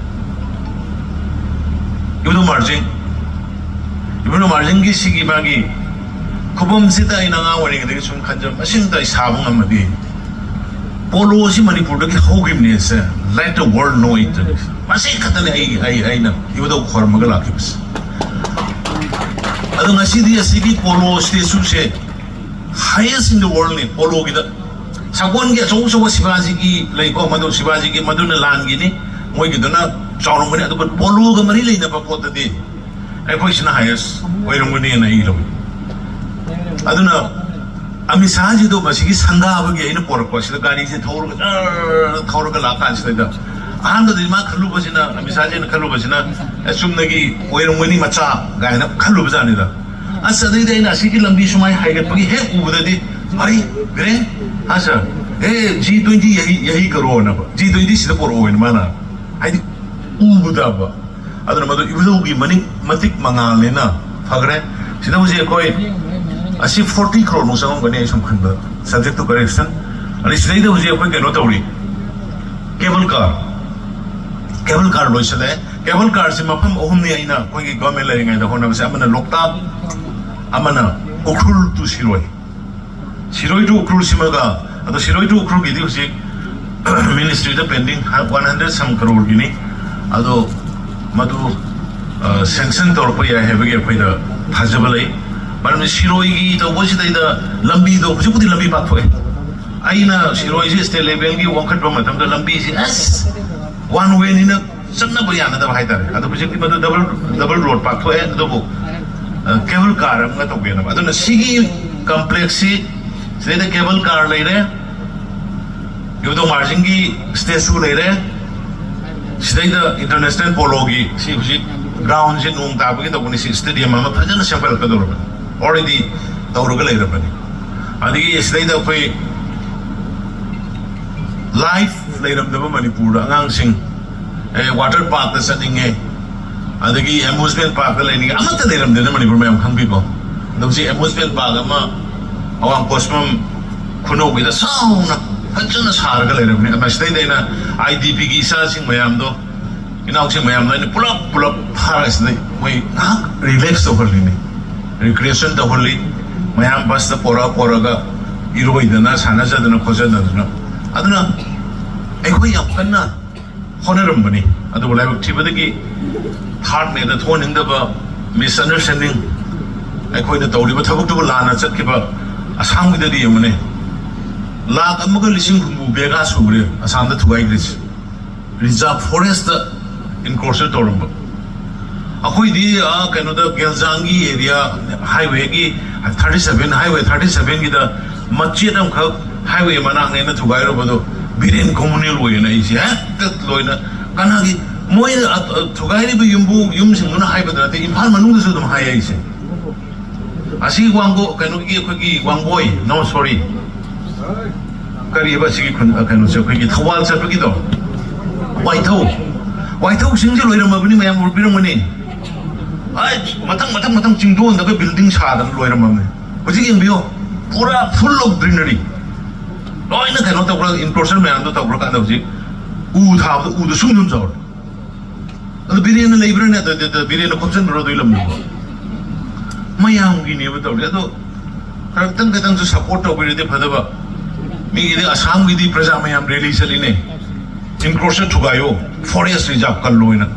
ꯃꯥꯔꯖꯤꯡ, ꯏꯕꯨꯡꯉꯣ ꯃꯥꯔꯖꯤꯡꯒꯤ ꯁꯤꯒꯤ ꯃꯥꯒꯤ ꯈꯨꯕꯝꯁꯤꯗ ꯑꯩꯅ ꯑꯉꯥꯡ ꯑꯣꯏꯔꯤꯉꯩꯗꯒꯤ ꯁꯨꯝ ꯈꯟꯖꯕ, ꯃꯁꯤꯃꯇ ꯑꯩ ꯁꯥꯕ ꯉꯝꯃꯗꯤ꯫ ꯄꯣꯂꯣ ꯑꯁꯤ ꯃꯅꯤꯄꯨꯔꯗꯒꯤ ꯍꯧꯈꯤꯕꯅꯦꯁꯦ, let the world know it꯫ ꯃꯁꯤ ꯈꯛꯇꯅꯤ ꯑꯩ ꯑꯩ ꯑꯩꯅ ꯏꯕꯨꯙꯧ ꯈꯣꯏꯔꯝꯃꯒ ꯂꯥꯛꯈꯤꯕꯁꯦ꯫ ꯑꯗꯣ ꯉꯁꯤꯗꯤ ꯑꯁꯤꯒꯤ polo ꯁ꯭ꯇꯦꯆꯨꯁꯦ highest in the world ꯅꯤ ꯄꯣꯂꯣꯒꯤꯗ꯫ ꯁꯒꯣꯜꯒꯤ ꯑꯆꯧ ꯑꯆꯧꯕ ꯁꯤꯕꯥꯖꯤꯒꯤ ꯂꯩꯀꯣ, ꯃꯗꯨ ꯁꯤꯕꯥꯖꯤꯒꯤ ꯃꯗꯨꯅ ꯂꯥꯟꯒꯤꯅꯤ, ꯃꯣꯏꯒꯤꯗꯨꯅ ꯆꯥꯎꯔꯝꯒꯅꯤ꯫ ꯑꯗꯨꯒ ꯄꯣꯂꯣꯒ ꯃꯔꯤ ꯂꯩꯅꯕ ꯄꯣꯠꯇꯗꯤ ꯑꯩꯈꯣꯏꯁꯤꯅ highest ꯑꯣꯏꯔꯝꯒꯅꯤꯅ ꯑꯩ ꯂꯧꯏ꯫ ꯑꯗꯨꯅ ꯑꯃꯤꯠ ꯁꯥꯍꯖꯤꯗꯣ ꯃꯁꯤꯒꯤ ꯁꯪꯒꯥꯕꯒꯤ ꯑꯩꯅ ꯄꯣꯔꯛꯄ ꯁꯤꯗ ꯒꯥꯔꯤꯁꯦ ꯊꯧꯔꯒ ꯖꯔ ꯊꯧꯔꯒ ꯂꯥꯛꯀꯥꯟꯁꯤꯗ ꯑꯍꯥꯟꯕꯗꯗꯤ ꯃꯥ ꯈꯜꯂꯨꯕꯁꯤꯅ, ꯑꯃꯤꯠ ꯁꯥꯍꯖꯤꯅ ꯈꯜꯂꯨꯕꯁꯤꯅ ꯑꯦ, ꯆꯨꯝꯅꯒꯤ ꯑꯣꯏꯔꯝꯒꯅꯤ ꯃꯆꯥ ꯀꯥꯏꯅ ꯈꯜꯂꯨꯕꯖꯥꯠꯅꯤꯗ꯫ ꯑꯁ, ꯑꯗꯩꯗꯤ ꯑꯩꯅ ꯑꯁꯤꯒꯤ ꯂꯝꯕꯤ ꯁꯨꯃꯥꯏꯅ ꯍꯥꯏꯒꯠꯄꯒꯤ ꯍꯦꯛ ꯎꯕꯗꯗꯤ, "ꯑꯔꯦ, ꯕꯤꯔꯦꯟ, ꯍꯥ ꯁꯥꯔ, ꯑꯦ, ꯖꯤ ꯇ꯭ꯋꯦꯟꯇꯤ ꯌꯍꯤ ꯌꯍꯤ ꯀꯔꯣꯅ, ꯖꯤ ꯇ꯭ꯋꯦꯟꯇꯤ ꯁꯤꯗ ꯄꯣꯔꯛꯑꯣꯅ" ꯃꯥꯅ ꯍꯥꯏꯗꯤ ꯎꯕꯗꯕ꯫ ꯑꯗꯨꯅ ꯃꯗꯨ ꯏꯕꯨꯙꯧꯒꯤ ꯃꯅꯤꯡ ꯃꯇꯤꯛ ꯃꯉꯥꯜꯅꯤꯅ ꯐꯈ꯭ꯔꯦ꯫ ꯁꯤꯗ ꯍꯧꯖꯤꯛ ꯑꯩꯈꯣꯏ ꯑꯁꯤ forty crore ꯃꯨꯛ ꯆꯪꯉꯝꯒꯅꯤ ꯑꯩ ꯁꯨꯝ ꯈꯟꯕꯗ, subject to correction꯫ ꯑꯗꯩ ꯁꯤꯗꯩꯗ ꯍꯧꯖꯤꯛ ꯑꯩꯈꯣꯏ ꯀꯩꯅꯣ ꯇꯧꯔꯤ, cable car, cable car ꯂꯣꯏꯁꯤꯜꯂꯛꯑꯦ꯫ Cable carꯁꯤ ꯃꯐꯝ ꯑꯍꯨꯝꯅꯤ ꯑꯩꯅ ꯑꯩꯈꯣꯏꯒꯤ government ꯂꯩꯔꯤꯉꯩꯗ ꯍꯣꯠꯅꯕꯁꯦ, ꯑꯃꯅ ꯂꯣꯛꯇꯥꯛ, ꯑꯃꯅ Ukhrul to Shirui, Shirui to ꯎꯈ꯭ꯔꯨꯜꯁꯤꯃꯒ꯫ ꯑꯗꯣ ꯁꯤꯔꯣꯏ to ꯎꯈ꯭ꯔꯨꯜꯒꯤꯗꯤ ꯍꯧꯖꯤꯛ ministryꯗ pending one hundred some crore Guinea. ꯑꯗꯣ ꯃꯗꯨ sanction ꯇꯧꯔꯛꯄ ꯌꯥꯏ ꯍꯥꯏꯕꯒꯤ ꯑꯩꯈꯣꯏꯗ ꯊꯥꯖꯕ ꯂꯩ꯫ ꯃꯔꯝꯗꯤ ꯁꯤꯔꯣꯏꯒꯤ ꯇꯧꯕꯁꯤꯗꯩꯗ ꯂꯝꯕꯤꯗꯣ ꯍꯧꯖꯤꯛꯄꯨꯗꯤ ꯂꯝꯕꯤ ꯄꯥꯛꯊꯣꯛꯑꯦ꯫ ꯑꯩꯅ ꯁꯤꯔꯣꯏꯁꯤ state levelꯒꯤ ꯋꯥꯡꯈꯠꯄ ꯃꯇꯝꯗ ꯂꯝꯕꯤꯁꯤ ꯑꯁ one wayꯅꯤꯅ ꯆꯠꯅꯕ ꯌꯥꯅꯗꯕ ꯍꯥꯏꯇꯥꯔꯦ꯫ ꯑꯗꯣ ꯍꯧꯖꯤꯛꯇꯤ ꯃꯗꯨ double double road ꯄꯥꯛꯊꯣꯛꯑꯦ꯫ ꯑꯗꯨꯕꯨ cable car ꯑꯃꯒ ꯇꯧꯒꯦꯅꯕ꯫ ꯑꯗꯨꯅ ꯁꯤꯒꯤ complexꯁꯤ, ꯁꯤꯗꯩꯗ cable car ꯂꯩꯔꯦ, ꯏꯕꯨꯙꯧ ꯃꯥꯔꯖꯤꯡꯒꯤ statue ꯂꯩꯔꯦ, ꯁꯤꯗꯩꯗ international poloꯒꯤ ꯁꯤ ꯍꯧꯖꯤꯛ groundꯁꯤ ꯅꯣꯡ ꯇꯥꯕꯒꯤ ꯇꯧꯕꯅꯤ, ꯁꯤ stadium ꯑꯃ ꯐꯖꯅ ꯁꯦꯝꯒꯠꯂꯛꯀꯗꯧꯔꯕꯅꯤ, already ꯇꯧꯔꯒ ꯂꯩꯔꯕꯅꯤ꯫ ꯑꯗꯒꯤ ꯁꯤꯗꯩꯗ ꯑꯩꯈꯣꯏ life ꯂꯩꯔꯝꯗꯕ ꯃꯅꯤꯄꯨꯔꯗ ꯑꯉꯥꯡꯁꯤꯡ ꯑꯦ, water parkꯇ ꯆꯠꯅꯤꯡꯉꯦ, ꯑꯗꯒꯤ amusement parkꯇ ꯂꯩꯅꯤꯡꯉꯦ, ꯑꯃꯠꯇ ꯂꯩꯔꯝꯗꯦꯅ ꯃꯅꯤꯄꯨꯔ ꯃꯌꯥꯝ ꯈꯪꯕꯤꯀꯣ꯫ ꯑꯗꯣ ꯍꯧꯖꯤꯛ amusement park ꯑꯃ ꯑꯋꯥꯡ ꯄꯣꯠꯁꯝ ꯈꯨꯅꯧꯒꯤꯗ ꯆꯥꯎꯅ ꯐꯖꯅ ꯁꯥꯔꯒ ꯂꯩꯔꯕꯅꯤ꯫ ꯃꯁꯤꯗꯩꯗ ꯑꯩꯅ IDPꯒꯤ ꯏꯆꯥꯁꯤꯡ ꯃꯌꯥꯝꯗꯣ ꯏꯅꯥꯎꯁꯤꯡ ꯃꯌꯥꯝꯗꯣ ꯑꯩꯅ ꯄꯨꯂꯞ ꯄꯨꯂꯞ ꯐꯥꯔꯒ ꯁꯤꯗ ꯃꯣꯏ ꯉꯥꯏꯍꯥꯛ ꯔꯤꯂꯦꯛꯁ ꯇꯧꯍꯜꯂꯤꯅꯤ, ꯔꯤꯀ꯭ꯔꯤꯌꯦꯁꯟ ꯇꯧꯍꯜꯂꯤ꯫ ꯃꯌꯥꯝ ꯕꯁꯇ ꯄꯣꯔꯛ ꯄꯣꯔꯛꯑꯒ ꯏꯔꯣꯏꯗꯅ ꯁꯥꯟꯅꯖꯗꯅ ꯈꯣꯠꯆꯗꯅ꯫ ꯑꯗꯨꯅ ꯑꯩꯈꯣꯏ ꯌꯥꯝ ꯀꯟꯅ ꯍꯣꯠꯅꯔꯝꯕꯅꯤ꯫ ꯑꯗꯨꯕꯨ ꯂꯥꯏꯕꯛ ꯊꯤꯕꯗꯒꯤ ꯊꯥꯔꯠ ꯃꯦꯗ ꯊꯣꯛꯍꯟꯅꯤꯡꯗꯕ ꯃꯤꯁꯑꯟꯗꯔꯁ꯭ꯇꯦꯟꯗꯤꯡ ꯑꯩꯈꯣꯏꯅ ꯇꯧꯔꯤꯕ ꯊꯕꯛꯇꯨꯕꯨ ꯂꯥꯟꯅ ꯆꯠꯈꯤꯕ꯫ ꯑꯁꯥꯝꯒꯤꯗꯗꯤ ꯌꯦꯡꯉꯨꯅꯦ, ꯂꯥꯈ ꯑꯃꯒ ꯂꯤꯁꯤꯡ ꯍꯨꯝꯐꯨ ꯕꯦꯒꯥ ꯁꯨꯈ꯭ꯔꯦ ꯑꯁꯥꯝꯗ ꯊꯨꯒꯥꯏꯈ꯭ꯔꯤꯁꯦ꯫ ꯔꯤꯖꯥꯔꯚ ꯐꯣꯔꯦꯁꯇ ꯏꯟꯀ꯭ꯔꯣꯆꯔ ꯇꯧꯔꯝꯕ꯫ ꯑꯩꯈꯣꯏꯗꯤ, ꯑꯥ, ꯀꯩꯅꯣꯗ, ꯒꯦꯜꯖꯥꯡꯒꯤ ꯑꯦꯔꯤꯌꯥ, ꯍꯥꯏꯋꯦꯒꯤ ꯊꯥꯔꯇꯤ ꯁꯚꯦꯟ, ꯍꯥꯏꯋꯦ ꯊꯥꯔꯇꯤ ꯁꯚꯦꯟꯒꯤꯗ ꯃꯆꯦꯠ ꯑꯃꯈꯛ ꯍꯥꯏꯋꯦ ꯃꯅꯥꯛꯅꯦꯅ ꯊꯨꯒꯥꯏꯔꯨꯕꯗꯣ, ꯕꯤꯔꯦꯟ ꯀꯣꯃꯨꯅꯦꯜ ꯑꯣꯏꯌꯦꯅ ꯑꯩꯁꯦ ꯍꯦꯛꯇ ꯂꯣꯏꯅ, ꯀꯅꯥꯒꯤ, ꯃꯣꯏꯅ, ꯑ, ꯑ, ꯊꯨꯒꯥꯏꯔꯤꯕ ꯌꯨꯝꯕꯨ, ꯌꯨꯝꯁꯤꯡꯗꯨꯅ ꯍꯥꯏꯕꯗ ꯅꯠꯇꯦ, ꯏꯝꯐꯥꯜ ꯃꯅꯨꯡꯗꯁꯨ ꯑꯗꯨꯝ ꯍꯥꯏ ꯑꯩꯁꯦ꯫ ꯑꯁꯤ ꯋꯥꯡꯒꯣ-, ꯀꯩꯅꯣꯒꯤ, ꯑꯩꯈꯣꯏꯒꯤ ꯋꯥꯡꯒꯣꯏ, no, sorry, ꯀꯔꯤꯕ ꯑꯁꯤꯒꯤ ꯈꯨꯟ, ꯑ, ꯀꯩꯅꯣꯁꯦ, ꯑꯩꯈꯣꯏꯒꯤ ꯊꯧꯕꯥꯜ ꯆꯠꯄꯒꯤꯗꯣ, ꯋꯥꯏꯊꯧ, ꯋꯥꯏꯊꯧꯁꯤꯡꯁꯦ ꯂꯣꯏꯔꯝꯃꯕꯅꯤ, ꯃꯌꯥꯝ ꯎꯕꯤꯔꯝꯒꯅꯤ꯫ ꯑꯩ ꯃꯊꯪ, ꯃꯊꯪ, ꯃꯊꯪ ꯆꯤꯡꯗꯣꯟꯗꯒ ꯕꯤꯜꯗꯤꯡ ꯁꯥꯗꯅ ꯂꯣꯏꯔꯝꯃꯕꯅꯤ꯫ ꯍꯧꯖꯤꯛ ꯌꯦꯡꯕꯤꯌꯣ, ꯄꯨꯔꯥ full of greenery, ꯂꯣꯏꯅ ꯀꯩꯅꯣ ꯇꯧꯈ꯭ꯔ, ꯏꯟꯀ꯭ꯔꯣꯆꯔ ꯃꯌꯥꯝꯗꯣ ꯇꯧꯈ꯭ꯔꯀꯥꯟꯗ ꯍꯧꯖꯤꯛ ꯎ ꯊꯥꯕꯗ ꯎꯗꯣ ꯁꯨꯝ ꯁꯨꯝ ꯆꯥꯎꯔꯦ꯫ ꯑꯗꯨ ꯕꯤꯔꯦꯟꯅ ꯂꯩꯕ꯭ꯔꯥꯅꯦ? ꯑꯗꯨ, ꯑꯗꯨ, ꯑꯗꯨ ꯕꯤꯔꯦꯟꯅ ꯈꯣꯝꯖꯤꯟꯕ꯭ꯔꯣ ꯑꯗꯨꯒꯤ ꯂꯝꯗꯨꯕꯣ? ꯃꯌꯥꯝꯒꯤꯅꯦꯕ ꯇꯧꯔꯤ꯫ ꯑꯗꯣ ꯈꯔ ꯈꯤꯇꯪ ꯈꯤꯇꯪꯁꯨ ꯁꯞꯄꯣꯔꯠ ꯇꯧꯕꯤꯔꯗꯤ ꯐꯗꯕ꯫ ꯃꯤꯒꯤꯗꯤ ꯑꯁꯥꯝꯒꯤꯗꯤ ꯄ꯭ꯔꯖꯥ ꯃꯌꯥꯝ ꯔꯦꯂꯤ ꯆꯠꯂꯤꯅꯦ, ꯏꯟꯀ꯭ꯔꯣꯆꯔ ꯊꯨꯒꯥꯏꯌꯣ, ꯐꯣꯔꯦꯁ ꯔꯤꯖꯥꯔꯚ ꯀꯜꯂꯣꯏꯅ꯫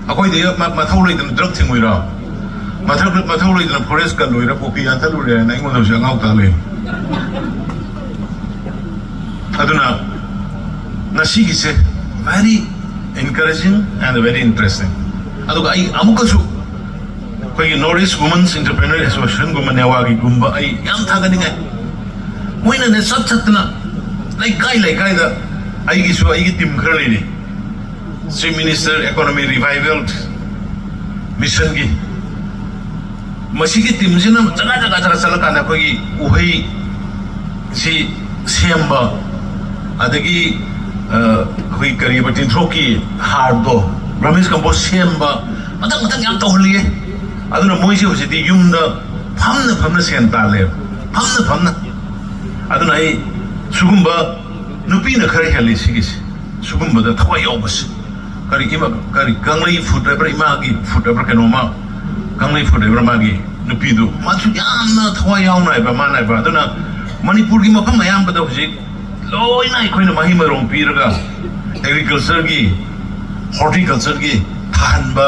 ꯑꯩꯈꯣꯏꯗꯤ ꯃ-, ꯃꯊꯧ ꯂꯩꯇꯅ ꯗ꯭ꯔꯒ ꯊꯤꯡꯉꯣꯏꯔꯣ? ꯃꯊꯧ, ꯃꯊꯧ ꯂꯩꯇꯅ ꯐꯣꯔꯦꯁ ꯀꯜꯂꯣꯏꯔ ꯄꯣꯄꯤ ꯌꯥꯟꯊꯠꯂꯨꯔꯦ ꯍꯥꯏꯅ ꯑꯩꯉꯣꯟꯗ ꯍꯧꯖꯤꯛ ꯑꯉꯥꯎ ꯇꯥ ꯂꯩ꯫ ꯑꯗꯨꯅ ꯉꯁꯤꯒꯤꯁꯦ very encouraging and very interesting꯫ ꯑꯗꯨꯒ ꯑꯩ ꯑꯃꯨꯛꯀꯁꯨ ꯑꯩꯈꯣꯏꯒꯤ North East Women's Entrepreneur Associationꯒꯨꯝꯕ, ꯅꯦꯋꯥꯒꯤꯒꯨꯝꯕ ꯑꯩ ꯌꯥꯝ ꯊꯥꯒꯠꯅꯤꯡꯉꯥꯏ꯫ ꯃꯣꯏꯅꯅꯦ ꯆꯠ ꯆꯠꯇꯅ ꯂꯩꯀꯥꯏ ꯂꯩꯀꯥꯏꯗ, ꯑꯩꯒꯤꯁꯨ ꯑꯩꯒꯤ ꯇꯤꯝ ꯈꯔ ꯂꯩꯔꯤ, Chief Minister Economy Revival Missionꯒꯤ, ꯃꯁꯤꯒꯤ ꯇꯤꯝꯁꯤꯅ ꯖꯒꯥ ꯖꯒꯥ ꯖꯒꯥ ꯆꯠꯂꯀꯥꯟꯗ ꯑꯩꯈꯣꯏꯒꯤ ꯎꯍꯩ ꯁꯤ ꯁꯦꯝꯕ, ꯑꯗꯒꯤ, ꯑ, ꯑꯩꯈꯣꯏ ꯀꯔꯤꯕ, ꯇꯤꯟꯊ꯭ꯔꯣꯛꯀꯤ ꯍꯥꯔꯗꯣ, vermicompost ꯁꯦꯝꯕ, ꯃꯊꯪ ꯃꯊꯪ ꯌꯥꯝ ꯇꯧꯍꯜꯂꯤꯌꯦ꯫ ꯑꯗꯨꯅ ꯃꯣꯏꯁꯦ ꯍꯧꯖꯤꯛꯇꯤ ꯌꯨꯝꯗ ꯐꯝꯅ ꯐꯝꯅ ꯁꯦꯟ ꯇꯥꯜꯂꯦꯕ, ꯐꯝꯅ ꯐꯝꯅ꯫ ꯑꯗꯨꯅ ꯑꯩ ꯁꯤꯒꯨꯝꯕ, ꯅꯨꯄꯤꯅ ꯈꯔ ꯍꯦꯜꯂꯤ ꯁꯤꯒꯤꯁꯦ, ꯁꯤꯒꯨꯝꯕꯗ ꯊꯋꯥꯏ ꯌꯥꯎꯕꯁꯦ꯫ ꯀꯔꯤ ꯏꯃ ꯀꯔꯤ ꯀꯪꯂꯩ ꯐꯨꯗ ꯍꯥꯏꯕ꯭ꯔꯥ, ꯏꯃꯥꯒꯤ ꯐꯨꯗ ꯍꯥꯏꯕ꯭ꯔꯥ, ꯀꯩꯅꯣꯃ, ꯀꯪꯂꯩ ꯐꯨꯗ ꯍꯥꯏꯕ꯭ꯔꯥ, ꯃꯥꯒꯤ ꯅꯨꯄꯤꯗꯨ, ꯃꯥꯁꯨ ꯌꯥꯝꯅ ꯊꯋꯥꯏ ꯌꯥꯎꯅ ꯍꯥꯏꯕ, ꯃꯥꯅ ꯍꯥꯏꯕ꯫ ꯑꯗꯨꯅ ꯃꯅꯤꯄꯨꯔꯒꯤ ꯃꯐꯝ ꯑꯌꯥꯝꯕꯗ ꯍꯧꯖꯤꯛ ꯂꯣꯏꯅ ꯑꯩꯈꯣꯏꯅ ꯃꯍꯩ ꯃꯔꯣꯡ ꯄꯤꯔꯒ ꯑꯦꯒ꯭ꯔꯤꯀꯜꯆꯔꯒꯤ, ꯍꯣꯔꯇꯤꯀꯜꯆꯔꯒꯤ ꯊꯥꯍꯟꯕ,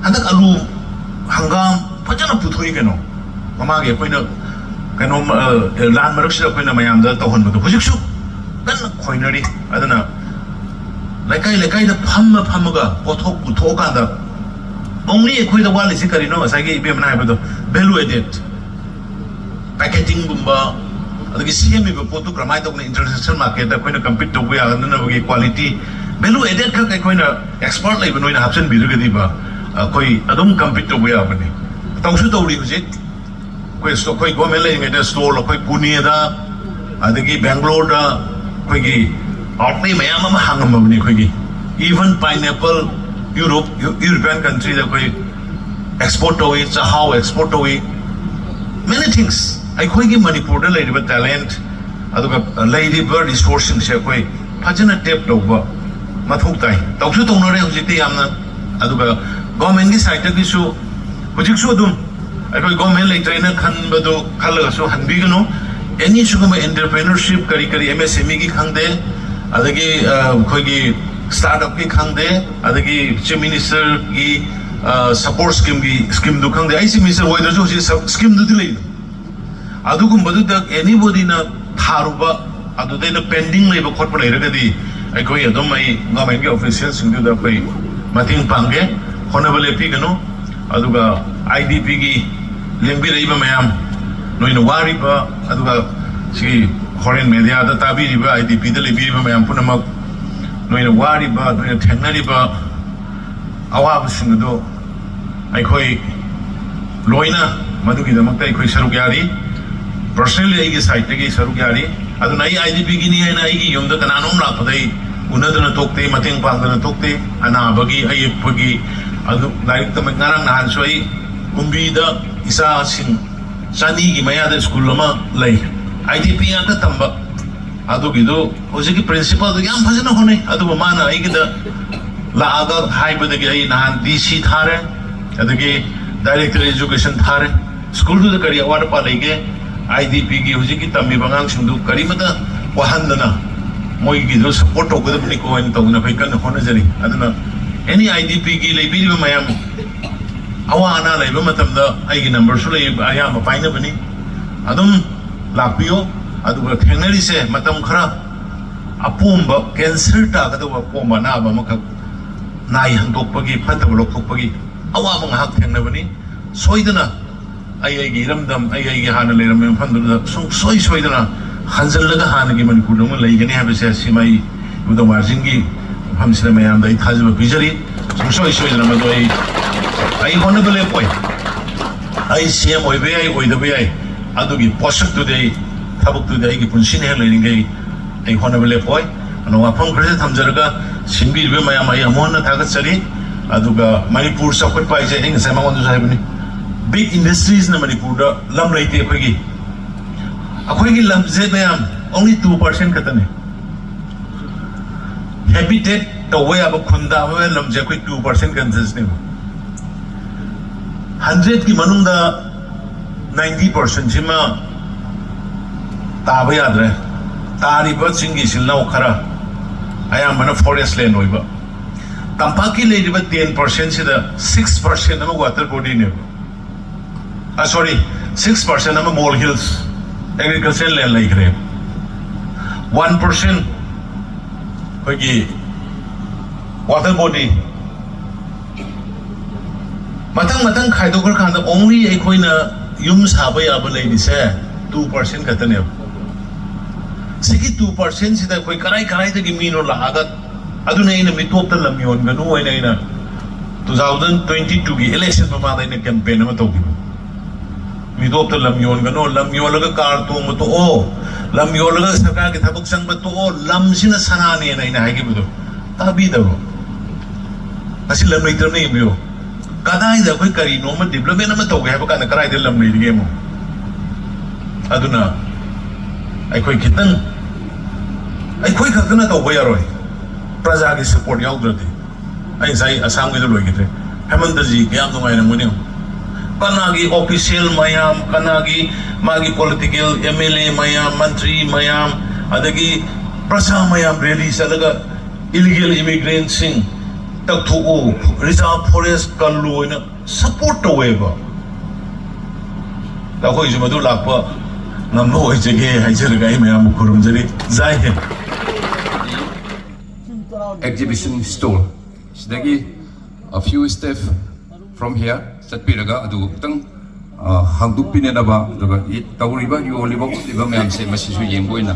ꯍꯟꯗꯛ ꯑꯂꯨ, ꯍꯪꯒꯥꯝ ꯐꯖꯅ ꯄꯨꯊꯣꯛꯏ ꯀꯩꯅꯣ꯫ ꯃꯃꯥꯡꯒꯤ ꯑꯩꯈꯣꯏꯅ ꯀꯩꯅꯣ, ꯑ, ꯂꯥꯟ ꯃꯔꯛꯁꯤꯗ ꯑꯩꯈꯣꯏꯅ ꯃꯌꯥꯝꯗ ꯇꯧꯍꯟꯕꯗꯣ ꯍꯧꯖꯤꯛꯁꯨ ꯀꯟꯅ ꯈꯣꯏꯅꯔꯤ꯫ ꯑꯗꯨꯅ ꯂꯩꯀꯥꯏ ꯂꯩꯀꯥꯏꯗ ꯐꯝꯃ ꯐꯝꯃꯒ ꯄꯣꯠꯊꯣꯛ ꯄꯨꯊꯣꯛꯑꯀꯥꯟꯗ, only ꯑꯩꯈꯣꯏꯗ ꯋꯥꯠꯂꯤꯁꯤ ꯀꯔꯤꯅꯣ? ꯉꯁꯥꯏꯒꯤ ꯏꯕꯦꯝꯃꯅ ꯍꯥꯏꯕꯗꯣ, value added, packagingꯒꯨꯝꯕ, ꯑꯗꯒꯤ ꯁꯦꯝꯃꯤꯕ ꯄꯣꯠꯇꯨ ꯀꯔꯝꯍꯥꯏꯅ ꯇꯧꯅ international marketꯇ ꯑꯩꯈꯣꯏꯅ compete ꯇꯧꯕ ꯌꯥꯒꯗꯅꯕꯒꯤ quality, value added ꯈꯛ ꯑꯩꯈꯣꯏꯅ expert ꯂꯩꯕ ꯅꯣꯏꯅ ꯍꯥꯞꯆꯤꯟꯕꯤꯔꯒꯗꯤꯕ, ꯑꯩꯈꯣꯏ ꯑꯗꯨꯝ compete ꯇꯧꯕ ꯌꯥꯕꯅꯤ꯫ ꯇꯧꯁꯨ ꯇꯧꯔꯤ ꯍꯧꯖꯤꯛ꯫ ꯑꯩꯈꯣꯏ ꯁ-, ꯑꯩꯈꯣꯏ ꯒꯣꯔꯃꯦꯟ ꯂꯩꯔꯤꯉꯩꯗ ꯁ꯭ꯇꯣꯜ ꯑꯩꯈꯣꯏ ꯄꯨꯅꯦꯗ, ꯑꯗꯒꯤ ꯕꯦꯡꯒ꯭ꯂꯣꯔꯗ ꯑꯩꯈꯣꯏꯒꯤ ꯑꯥꯎꯠꯂꯦꯠ ꯃꯌꯥꯝ ꯑꯃ ꯍꯥꯡꯉꯝꯃꯕꯅꯤ ꯑꯩꯈꯣꯏꯒꯤ꯫ Even pineapple, ꯌꯨꯔꯣꯞ, ꯌꯨ-, ꯌꯨꯔꯣꯄꯤꯌꯟ ꯀꯟꯇ꯭ꯔꯤꯗ ꯑꯩꯈꯣꯏ ꯑꯦꯛꯁꯄꯣꯔꯠ ꯇꯧꯏ, ꯆꯥꯛꯍꯥꯎ ꯑꯦꯛꯁꯄꯣꯔꯠ ꯇꯧꯏ, many things꯫ ꯑꯩꯈꯣꯏꯒꯤ ꯃꯅꯤꯄꯨꯔꯗ ꯂꯩꯔꯤꯕ ꯇꯦꯂꯦꯟꯠ, ꯑꯗꯨꯒ ꯂꯩꯔꯤꯕ ꯔꯤꯁꯣꯔꯁꯁꯤꯡꯁꯦ ꯑꯩꯈꯣꯏ ꯐꯖꯅ ꯇꯦꯞ ꯇꯧꯕ ꯃꯊꯧ ꯇꯥꯏ꯫ ꯇꯧꯁꯨ ꯇꯧꯅꯔꯦ ꯍꯧꯖꯤꯛꯇꯤ ꯌꯥꯝꯅ꯫ ꯑꯗꯨꯒ ꯒꯣꯔꯃꯦꯟꯒꯤ ꯁꯥꯏꯠꯇꯒꯤꯁꯨ ꯍꯧꯖꯤꯛꯁꯨ ꯑꯗꯨꯝ ꯑꯩꯈꯣꯏ ꯒꯣꯔꯃꯦꯟ ꯂꯩꯇ꯭ꯔꯦꯅ ꯈꯟꯕꯗꯣ ꯈꯜꯂꯒꯁꯨ ꯍꯟꯕꯤꯒꯅꯨ꯫ ꯑꯦꯅꯤ ꯁꯤꯒꯨꯝꯕ ꯑꯦꯟꯇꯔꯄ꯭ꯔꯦꯅꯔꯁꯤꯞ ꯀꯔꯤ ꯀꯔꯤ, ꯑꯦꯝ ꯑꯦꯁ ꯑꯦꯝ ꯏꯒꯤ ꯈꯪꯗꯦ, ꯑꯗꯒꯤ, ꯑ, ꯑꯩꯈꯣꯏꯒꯤ ꯁ꯭ꯇꯥꯔꯠ ꯑꯞꯀꯤ ꯈꯪꯗꯦ, ꯑꯗꯒꯤ ꯆꯤꯐ ꯃꯤꯅꯤꯁꯇꯔꯒꯤ, ꯑ, ꯁꯄꯣꯔꯠ ꯁ꯭ꯀꯤꯝꯒꯤ, ꯁ꯭ꯀꯤꯝꯗꯨ ꯈꯪꯗꯦ꯫ ꯑꯩ ꯆꯤꯐ ꯃꯤꯅꯤꯁꯇꯔ ꯑꯣꯏꯗ꯭ꯔꯁꯨ ꯍꯧꯖꯤꯛ ꯁ-, ꯁ꯭ꯀꯤꯝꯗꯨꯗꯤ ꯂꯩ꯫ ꯑꯗꯨꯒꯨꯝꯕꯗꯨꯗ ꯑꯦꯅꯤꯕꯣꯗꯤꯅ ꯊꯥꯔꯨꯕ, ꯑꯗꯨꯗꯩꯗ ꯄꯦꯟꯗꯤꯡ ꯂꯩꯕ ꯈꯣꯠꯄ ꯂꯩꯔꯒꯗꯤ ꯑꯩꯈꯣꯏ ꯑꯗꯨꯝ, ꯑꯩ ꯒꯣꯔꯃꯦꯟꯒꯤ ꯑꯣꯐꯤꯁꯤꯌꯦꯜꯁꯤꯡꯗꯨꯗ ꯑꯩꯈꯣꯏ ꯃꯇꯦꯡ ꯄꯥꯡꯒꯦ꯫ ꯍꯣꯠꯅꯕ ꯂꯦꯞꯄꯤꯒꯅꯨ꯫ ꯑꯗꯨꯒ ꯑꯥꯏ ꯗꯤ ꯄꯤꯒꯤ ꯂꯦꯡꯕꯤꯔꯛꯏꯕ ꯃꯌꯥꯝ, ꯅꯣꯏꯅ ꯋꯥꯔꯤꯕ, ꯑꯗꯨꯒ ꯁꯤꯒꯤ ꯍꯣꯔꯦꯟ ꯃꯦꯗꯤꯌꯥꯗ ꯇꯥꯕꯤꯔꯤꯕ, ꯑꯥꯏ ꯗꯤ ꯄꯤꯗ ꯂꯩꯕꯤꯔꯤꯕ ꯃꯌꯥꯝ ꯄꯨꯝꯅꯃꯛ, ꯅꯣꯏꯅ ꯋꯥꯔꯤꯕ, ꯅꯣꯏꯅ ꯊꯦꯡꯅꯔꯤꯕ ꯑꯋꯥꯕꯁꯤꯡ ꯑꯗꯨ ꯑꯩꯈꯣꯏ ꯂꯣꯏꯅ ꯃꯗꯨꯒꯤꯗꯃꯛꯇ ꯑꯩꯈꯣꯏ ꯁꯔꯨꯛ ꯌꯥꯔꯤ꯫ ꯄꯔꯁꯅꯦꯜꯂꯤ ꯑꯩꯒꯤ ꯁꯥꯏꯠꯇꯒꯤ ꯁꯔꯨꯛ ꯌꯥꯔꯤ꯫ ꯑꯗꯨꯅ ꯑꯩ ꯑꯥꯏ ꯗꯤ ꯄꯤꯒꯤꯅꯤ ꯍꯥꯏꯅ ꯑꯩꯒꯤ ꯌꯨꯝꯗ ꯀꯅꯥꯅꯣꯝ ꯂꯥꯛꯄꯗ ꯑꯩ ꯎꯅꯗꯅ ꯇꯣꯛꯇꯦ, ꯃꯇꯦꯡ ꯄꯥꯡꯗꯅ ꯇꯣꯛꯇꯦ꯫ ꯑꯅꯥꯕꯒꯤ, ꯑꯌꯦꯛꯄꯒꯤ, ꯑꯗꯨ ꯂꯥꯏꯔꯤꯛ ꯇꯝꯕ, ꯉꯔꯥꯡ ꯅꯍꯥꯟꯁꯨ ꯑꯩ ꯀꯨꯝꯕꯤꯗ ꯏꯆꯥꯁꯤꯡ ꯆꯅꯤꯒꯤ ꯃꯌꯥꯗ ꯁ꯭ꯀꯨꯜ ꯑꯃ ꯂꯩ, ꯑꯥꯏ ꯗꯤ ꯄꯤ ꯉꯥꯛꯇ ꯇꯝꯕ꯫ ꯑꯗꯨꯒꯤꯗꯨ ꯍꯧꯖꯤꯛꯀꯤ ꯄ꯭ꯔꯤꯟꯁꯤꯄꯥꯜꯗꯨ ꯌꯥꯝ ꯐꯖꯅ ꯍꯣꯠꯅꯩ꯫ ꯑꯗꯨꯕꯨ ꯃꯥꯅ ꯑꯩꯒꯤꯗ ꯂꯥꯛꯑꯒ ꯍꯥꯏꯕꯗꯒꯤ ꯑꯩ ꯅꯍꯥꯟ ꯗꯤ ꯁꯤ ꯊꯥꯔꯦ, ꯑꯗꯒꯤ ꯗꯥꯏꯔꯦꯛꯇꯔ ꯑꯦꯖꯨꯀꯦꯁꯟ ꯊꯥꯔꯦ꯫ ꯁ꯭ꯀꯨꯜꯗꯨꯗ ꯀꯔꯤ ꯑꯋꯥꯠ ꯑꯄꯥ ꯂꯩꯒꯦ, ꯑꯥꯏ ꯗꯤ ꯄꯤꯒꯤ ꯍꯧꯖꯤꯛꯀꯤ ꯇꯝꯃꯤꯕ ꯑꯉꯥꯡꯁꯤꯡꯗꯨ ꯀꯔꯤꯃꯇ ꯋꯥꯍꯟꯗꯅ ꯃꯣꯏꯒꯤꯗꯨ ꯁꯞꯄꯣꯔꯠ ꯇꯧꯒꯗꯕꯅꯤꯀꯣ ꯍꯥꯏꯅ ꯇꯧꯗꯅ ꯑꯩꯈꯣꯏ ꯀꯟꯅ ꯍꯣꯠꯅꯖꯔꯤ꯫ ꯑꯗꯨꯅ ꯑꯦꯅꯤ ꯑꯥꯏ ꯗꯤ ꯄꯤꯒꯤ ꯂꯩꯕꯤꯔꯤꯕ ꯃꯌꯥꯝ, ꯑꯋꯥ ꯑꯅꯥ ꯂꯩꯕ ꯃꯇꯝꯗ ꯑꯩꯒꯤ ꯅꯝꯕꯔꯁꯨ ꯂꯩ, ꯑꯌꯥꯝꯕ ꯄꯥꯏꯅꯕꯅꯤ꯫ ꯑꯗꯨꯝ ꯂꯥꯛꯄꯤꯌꯨ꯫ ꯑꯗꯨꯒ ꯊꯦꯡꯅꯔꯤꯁꯦ ꯃꯇꯝ ꯈꯔ ꯑꯄꯣꯝꯕ, ꯀꯦꯟꯁꯔ ꯇꯥꯒꯗꯧꯕ ꯑꯄꯣꯝꯕ ꯑꯅꯥꯕ ꯑꯃꯈꯛ ꯅꯥꯏ ꯍꯟꯗꯣꯛꯄꯒꯤ, ꯐꯠꯇꯕ ꯂꯧꯊꯣꯛꯄꯒꯤ ꯑꯋꯥꯕ ꯉꯥꯏꯍꯥꯛ ꯊꯦꯡꯅꯕꯅꯤ꯫ ꯁꯣꯏꯗꯅ ꯑꯩ ꯑꯩꯒꯤ ꯏꯔꯝꯗꯝ, ꯑꯩ ꯑꯩꯒꯤ ꯍꯥꯟꯅ ꯂꯩꯔꯝꯕ ꯃꯐꯝꯗꯨꯗ ꯁꯨꯡꯁꯣꯏ ꯁꯣꯏꯗꯅ ꯍꯟꯖꯜꯂꯒ ꯍꯥꯟꯅꯒꯤ ꯃꯅꯤꯄꯨꯔꯗꯧꯅ ꯂꯩꯒꯅꯤ ꯍꯥꯏꯕꯁꯦ ꯁꯤꯃ ꯑꯩ ꯏꯕꯨꯙꯧ ꯃꯥꯔꯖꯤꯡꯒꯤ ꯃꯐꯝꯁꯤꯗ ꯃꯌꯥꯝꯗ ꯑꯩ ꯊꯥꯖꯕ ꯄꯤꯖꯔꯤ꯫ ꯁꯨꯡꯁꯣꯏ ꯁꯣꯏꯗꯅ ꯃꯗꯨ ꯑꯩ, ꯑꯩ ꯍꯣꯠꯅꯕ ꯂꯦꯞꯄꯣꯏ꯫ ꯑꯩ ꯁꯤ ꯑꯦꯝ ꯑꯣꯏꯕ ꯌꯥꯏ, ꯑꯣꯏꯗꯕ ꯌꯥꯏ, ꯑꯗꯨꯒꯤ ꯄꯣꯠꯁꯛꯇꯨꯗꯤ ꯑꯩ, ꯊꯕꯛꯇꯨꯗꯤ ꯑꯩꯒꯤ ꯄꯨꯟꯁꯤꯅ ꯍꯦꯛ ꯂꯩꯔꯤꯉꯩ ꯑꯩ ꯍꯣꯠꯅꯕ ꯂꯦꯞꯄꯣꯏ꯫ ꯑꯗꯣ ꯋꯥꯐꯝ ꯈꯔꯁꯦ ꯊꯝꯖꯔꯒ ꯁꯤꯟꯕꯤꯔꯤꯕ ꯃꯌꯥꯝ ꯑꯩ ꯑꯃꯨꯛ ꯍꯟꯅ ꯊꯥꯒꯠꯆꯔꯤ꯫ ꯑꯗꯨꯒ ꯃꯅꯤꯄꯨꯔ ꯆꯥꯎꯈꯠꯄ ꯍꯥꯏꯁꯦ ꯑꯩ ꯉꯁꯥꯏ ꯃꯉꯣꯟꯗꯁꯨ ꯍꯥꯏꯕꯅꯤ, ꯕꯤꯛ ꯏꯟꯗꯁꯇ꯭ꯔꯤꯁꯅ ꯃꯅꯤꯄꯨꯔꯗ ꯂꯝ ꯂꯩꯇꯦ ꯑꯩꯈꯣꯏꯒꯤ꯫ ꯑꯩꯈꯣꯏꯒꯤ ꯂꯝꯁꯦ ꯃꯌꯥꯝ only two percent ꯈꯛꯇꯅꯦ꯫ ꯍꯦꯕꯤꯇꯦꯠ ꯇꯧꯕ ꯌꯥꯕ ꯈꯨꯟꯗ ꯑꯃ ꯂꯝꯁꯦ ꯑꯩꯈꯣꯏ two percent ꯈꯛꯇꯅꯦꯕ꯫ ꯍꯟꯗ꯭ꯔꯦꯠꯀꯤ ꯃꯅꯨꯡꯗ ꯅꯥꯏꯟꯇꯤ ꯄꯥꯔꯁꯦꯟꯁꯤꯃ ꯇꯥꯕ ꯌꯥꯗ꯭ꯔꯦ꯫ ꯇꯥꯔꯤꯕ ꯆꯤꯡꯒꯤ ꯏꯆꯤꯜ ꯏꯅꯥꯎ ꯈꯔ, ꯑꯌꯥꯝꯕꯅ ꯐꯣꯔꯦꯁ ꯂꯦꯟ ꯑꯣꯏꯕ, ꯇꯝꯄꯥꯛꯀꯤ ꯂꯩꯔꯤꯕ ꯇꯦꯟ ꯄꯥꯔꯁꯦꯟꯁꯤꯗ ꯁꯤꯛꯁ ꯄꯥꯔꯁꯦꯟ ꯑꯃ ꯋꯥꯇꯔ ꯕꯣꯗꯤꯅꯦꯕ꯫ ꯁꯣꯔꯤ, ꯁꯤꯛꯁ ꯄꯥꯔꯁꯦꯟ ꯑꯃ ꯃꯣꯜ ꯍꯤꯜꯁ ꯑꯦꯒ꯭ꯔꯤꯀꯜꯆꯔ ꯂꯦꯟ ꯂꯩꯈ꯭ꯔꯦ꯫ ꯋꯥꯟ ꯄꯥꯔꯁꯦꯟ ꯑꯩꯈꯣꯏꯒꯤ ꯋꯥꯇꯔ ꯕꯣꯗꯤ꯫ ꯃꯊꯪ ꯃꯊꯪ ꯈꯥꯏꯗꯣꯛꯈ꯭ꯔꯀꯥꯟꯗ only ꯑꯩꯈꯣꯏꯅ ꯌꯨꯝ ꯁꯥꯕ ꯌꯥꯕ ꯂꯩꯔꯤꯁꯦ two percent ꯈꯛꯇꯅꯦꯕ꯫ ꯁꯤꯒꯤ two percentꯁꯤꯗ ꯑꯩꯈꯣꯏ ꯀꯔꯥꯏ ꯀꯔꯥꯏꯗꯒꯤ ꯃꯤꯅꯣ ꯂꯥꯛꯑꯒ, ꯑꯗꯨꯅ ꯑꯩꯅ ꯃꯤꯇꯣꯞꯇ ꯂꯝ ꯌꯣꯟꯒꯅꯨ ꯍꯥꯏꯅ ꯑꯩꯅ two thousand twenty twoꯒꯤ election ꯃꯃꯥꯡꯗ ꯑꯩꯅ campaign ꯑꯃ ꯇꯧꯈꯤꯕ꯫ ꯃꯤꯇꯣꯞꯇ ꯂꯝ ꯌꯣꯟꯒꯅꯨ, ꯂꯝ ꯌꯣꯜꯂꯒ ꯀꯥꯔ ꯇꯣꯡꯕ ꯇꯣꯛꯑꯣ, ꯂꯝ ꯌꯣꯜꯂꯒ ꯁꯔꯀꯥꯔꯒꯤ ꯊꯕꯛ ꯆꯪꯕ ꯇꯣꯛꯑꯣ, ꯂꯝꯁꯤꯅ ꯁꯅꯥꯅꯦꯅ ꯑꯩꯅ ꯍꯥꯏꯈꯤꯕꯗꯣ ꯇꯥꯕꯤꯗꯕ꯭ꯔꯣ? ꯉꯁꯤ ꯂꯝ ꯂꯩꯇ꯭ꯔꯕꯅ ꯌꯦꯡꯕꯤꯌꯨ꯫ ꯀꯗꯥꯏꯗ ꯑꯩꯈꯣꯏ ꯀꯔꯤꯅꯣ ꯑꯃ development ꯑꯃ ꯇꯧꯒꯦ ꯍꯥꯏꯕ ꯀꯥꯟꯗ ꯀꯗꯥꯏꯗ ꯂꯝ ꯂꯩꯔꯤꯒꯦ ꯑꯃꯨꯛ? ꯑꯗꯨꯅ ꯑꯩꯈꯣꯏ ꯈꯤꯇꯪ, ꯑꯩꯈꯣꯏ ꯈꯛꯇꯅ ꯇꯧꯕ ꯌꯥꯔꯣꯏ, ꯄ꯭ꯔꯖꯥꯒꯤ support ꯌꯥꯎꯗ꯭ꯔꯗꯤ꯫ ꯑꯩ ꯉꯁꯥꯏ ꯑꯁꯥꯝꯒꯤꯗꯣ ꯂꯣꯏꯈꯤꯗ꯭ꯔꯦ꯫ ꯍꯦꯃꯟꯇꯖꯤ ꯀꯌꯥꯝ ꯅꯨꯡꯉꯥꯏꯔꯝꯒꯅꯤ ꯌꯦꯡꯉꯨ꯫ ꯀꯅꯥꯒꯤ ꯑꯣꯐꯤꯁꯤꯌꯦꯜ ꯃꯌꯥꯝ, ꯀꯅꯥꯒꯤ ꯃꯥꯒꯤ ꯄꯣꯂꯤꯇꯤꯀꯦꯜ ꯑꯦꯝ ꯑꯦꯜ ꯑꯦ ꯃꯌꯥꯝ, ꯃꯟꯇ꯭ꯔꯤ ꯃꯌꯥꯝ, ꯑꯗꯒꯤ ꯄ꯭ꯔꯖꯥ ꯃꯌꯥꯝ ꯔꯦꯂꯤ ꯆꯠꯂꯒ ꯏꯂꯤꯒꯦꯜ ꯏꯃꯤꯒ꯭ꯔꯦꯟꯁꯤꯡ ꯇꯛꯊꯣꯛꯎ, ꯔꯤꯖꯥꯔꯚ ꯐꯣꯔꯦꯁ ꯀꯜꯂꯨ ꯍꯥꯏꯅ ꯁꯄꯣꯔꯠ ꯇꯧꯋꯦꯕ꯫ ꯑꯩꯈꯣꯏꯁꯨ ꯃꯗꯨ ꯂꯥꯛꯄ ꯉꯝꯕ ꯑꯣꯏꯖꯒꯦ ꯍꯥꯏꯖꯔꯒ ꯑꯩ ꯃꯌꯥꯝꯕꯨ ꯈꯨꯔꯨꯝꯖꯔꯤ꯫ ꯖꯥꯏ ꯍꯤꯟ꯫ Exhibition stall ꯁꯤꯗꯒꯤ a few step from here ꯆꯠꯄꯤꯔꯒ ꯑꯗꯨ ꯈꯤꯇꯪ ꯍꯥꯡꯗꯣꯛꯄꯤꯅꯅꯕ, ꯑꯗꯨꯒ ꯇꯧꯔꯤꯕ, ꯌꯣꯜꯂꯤꯕ, ꯎꯠꯂꯤꯕ ꯃꯌꯥꯝꯁꯦ ꯃꯁꯤꯁꯨ ꯌꯦꯡꯕ ꯑꯣꯏꯅ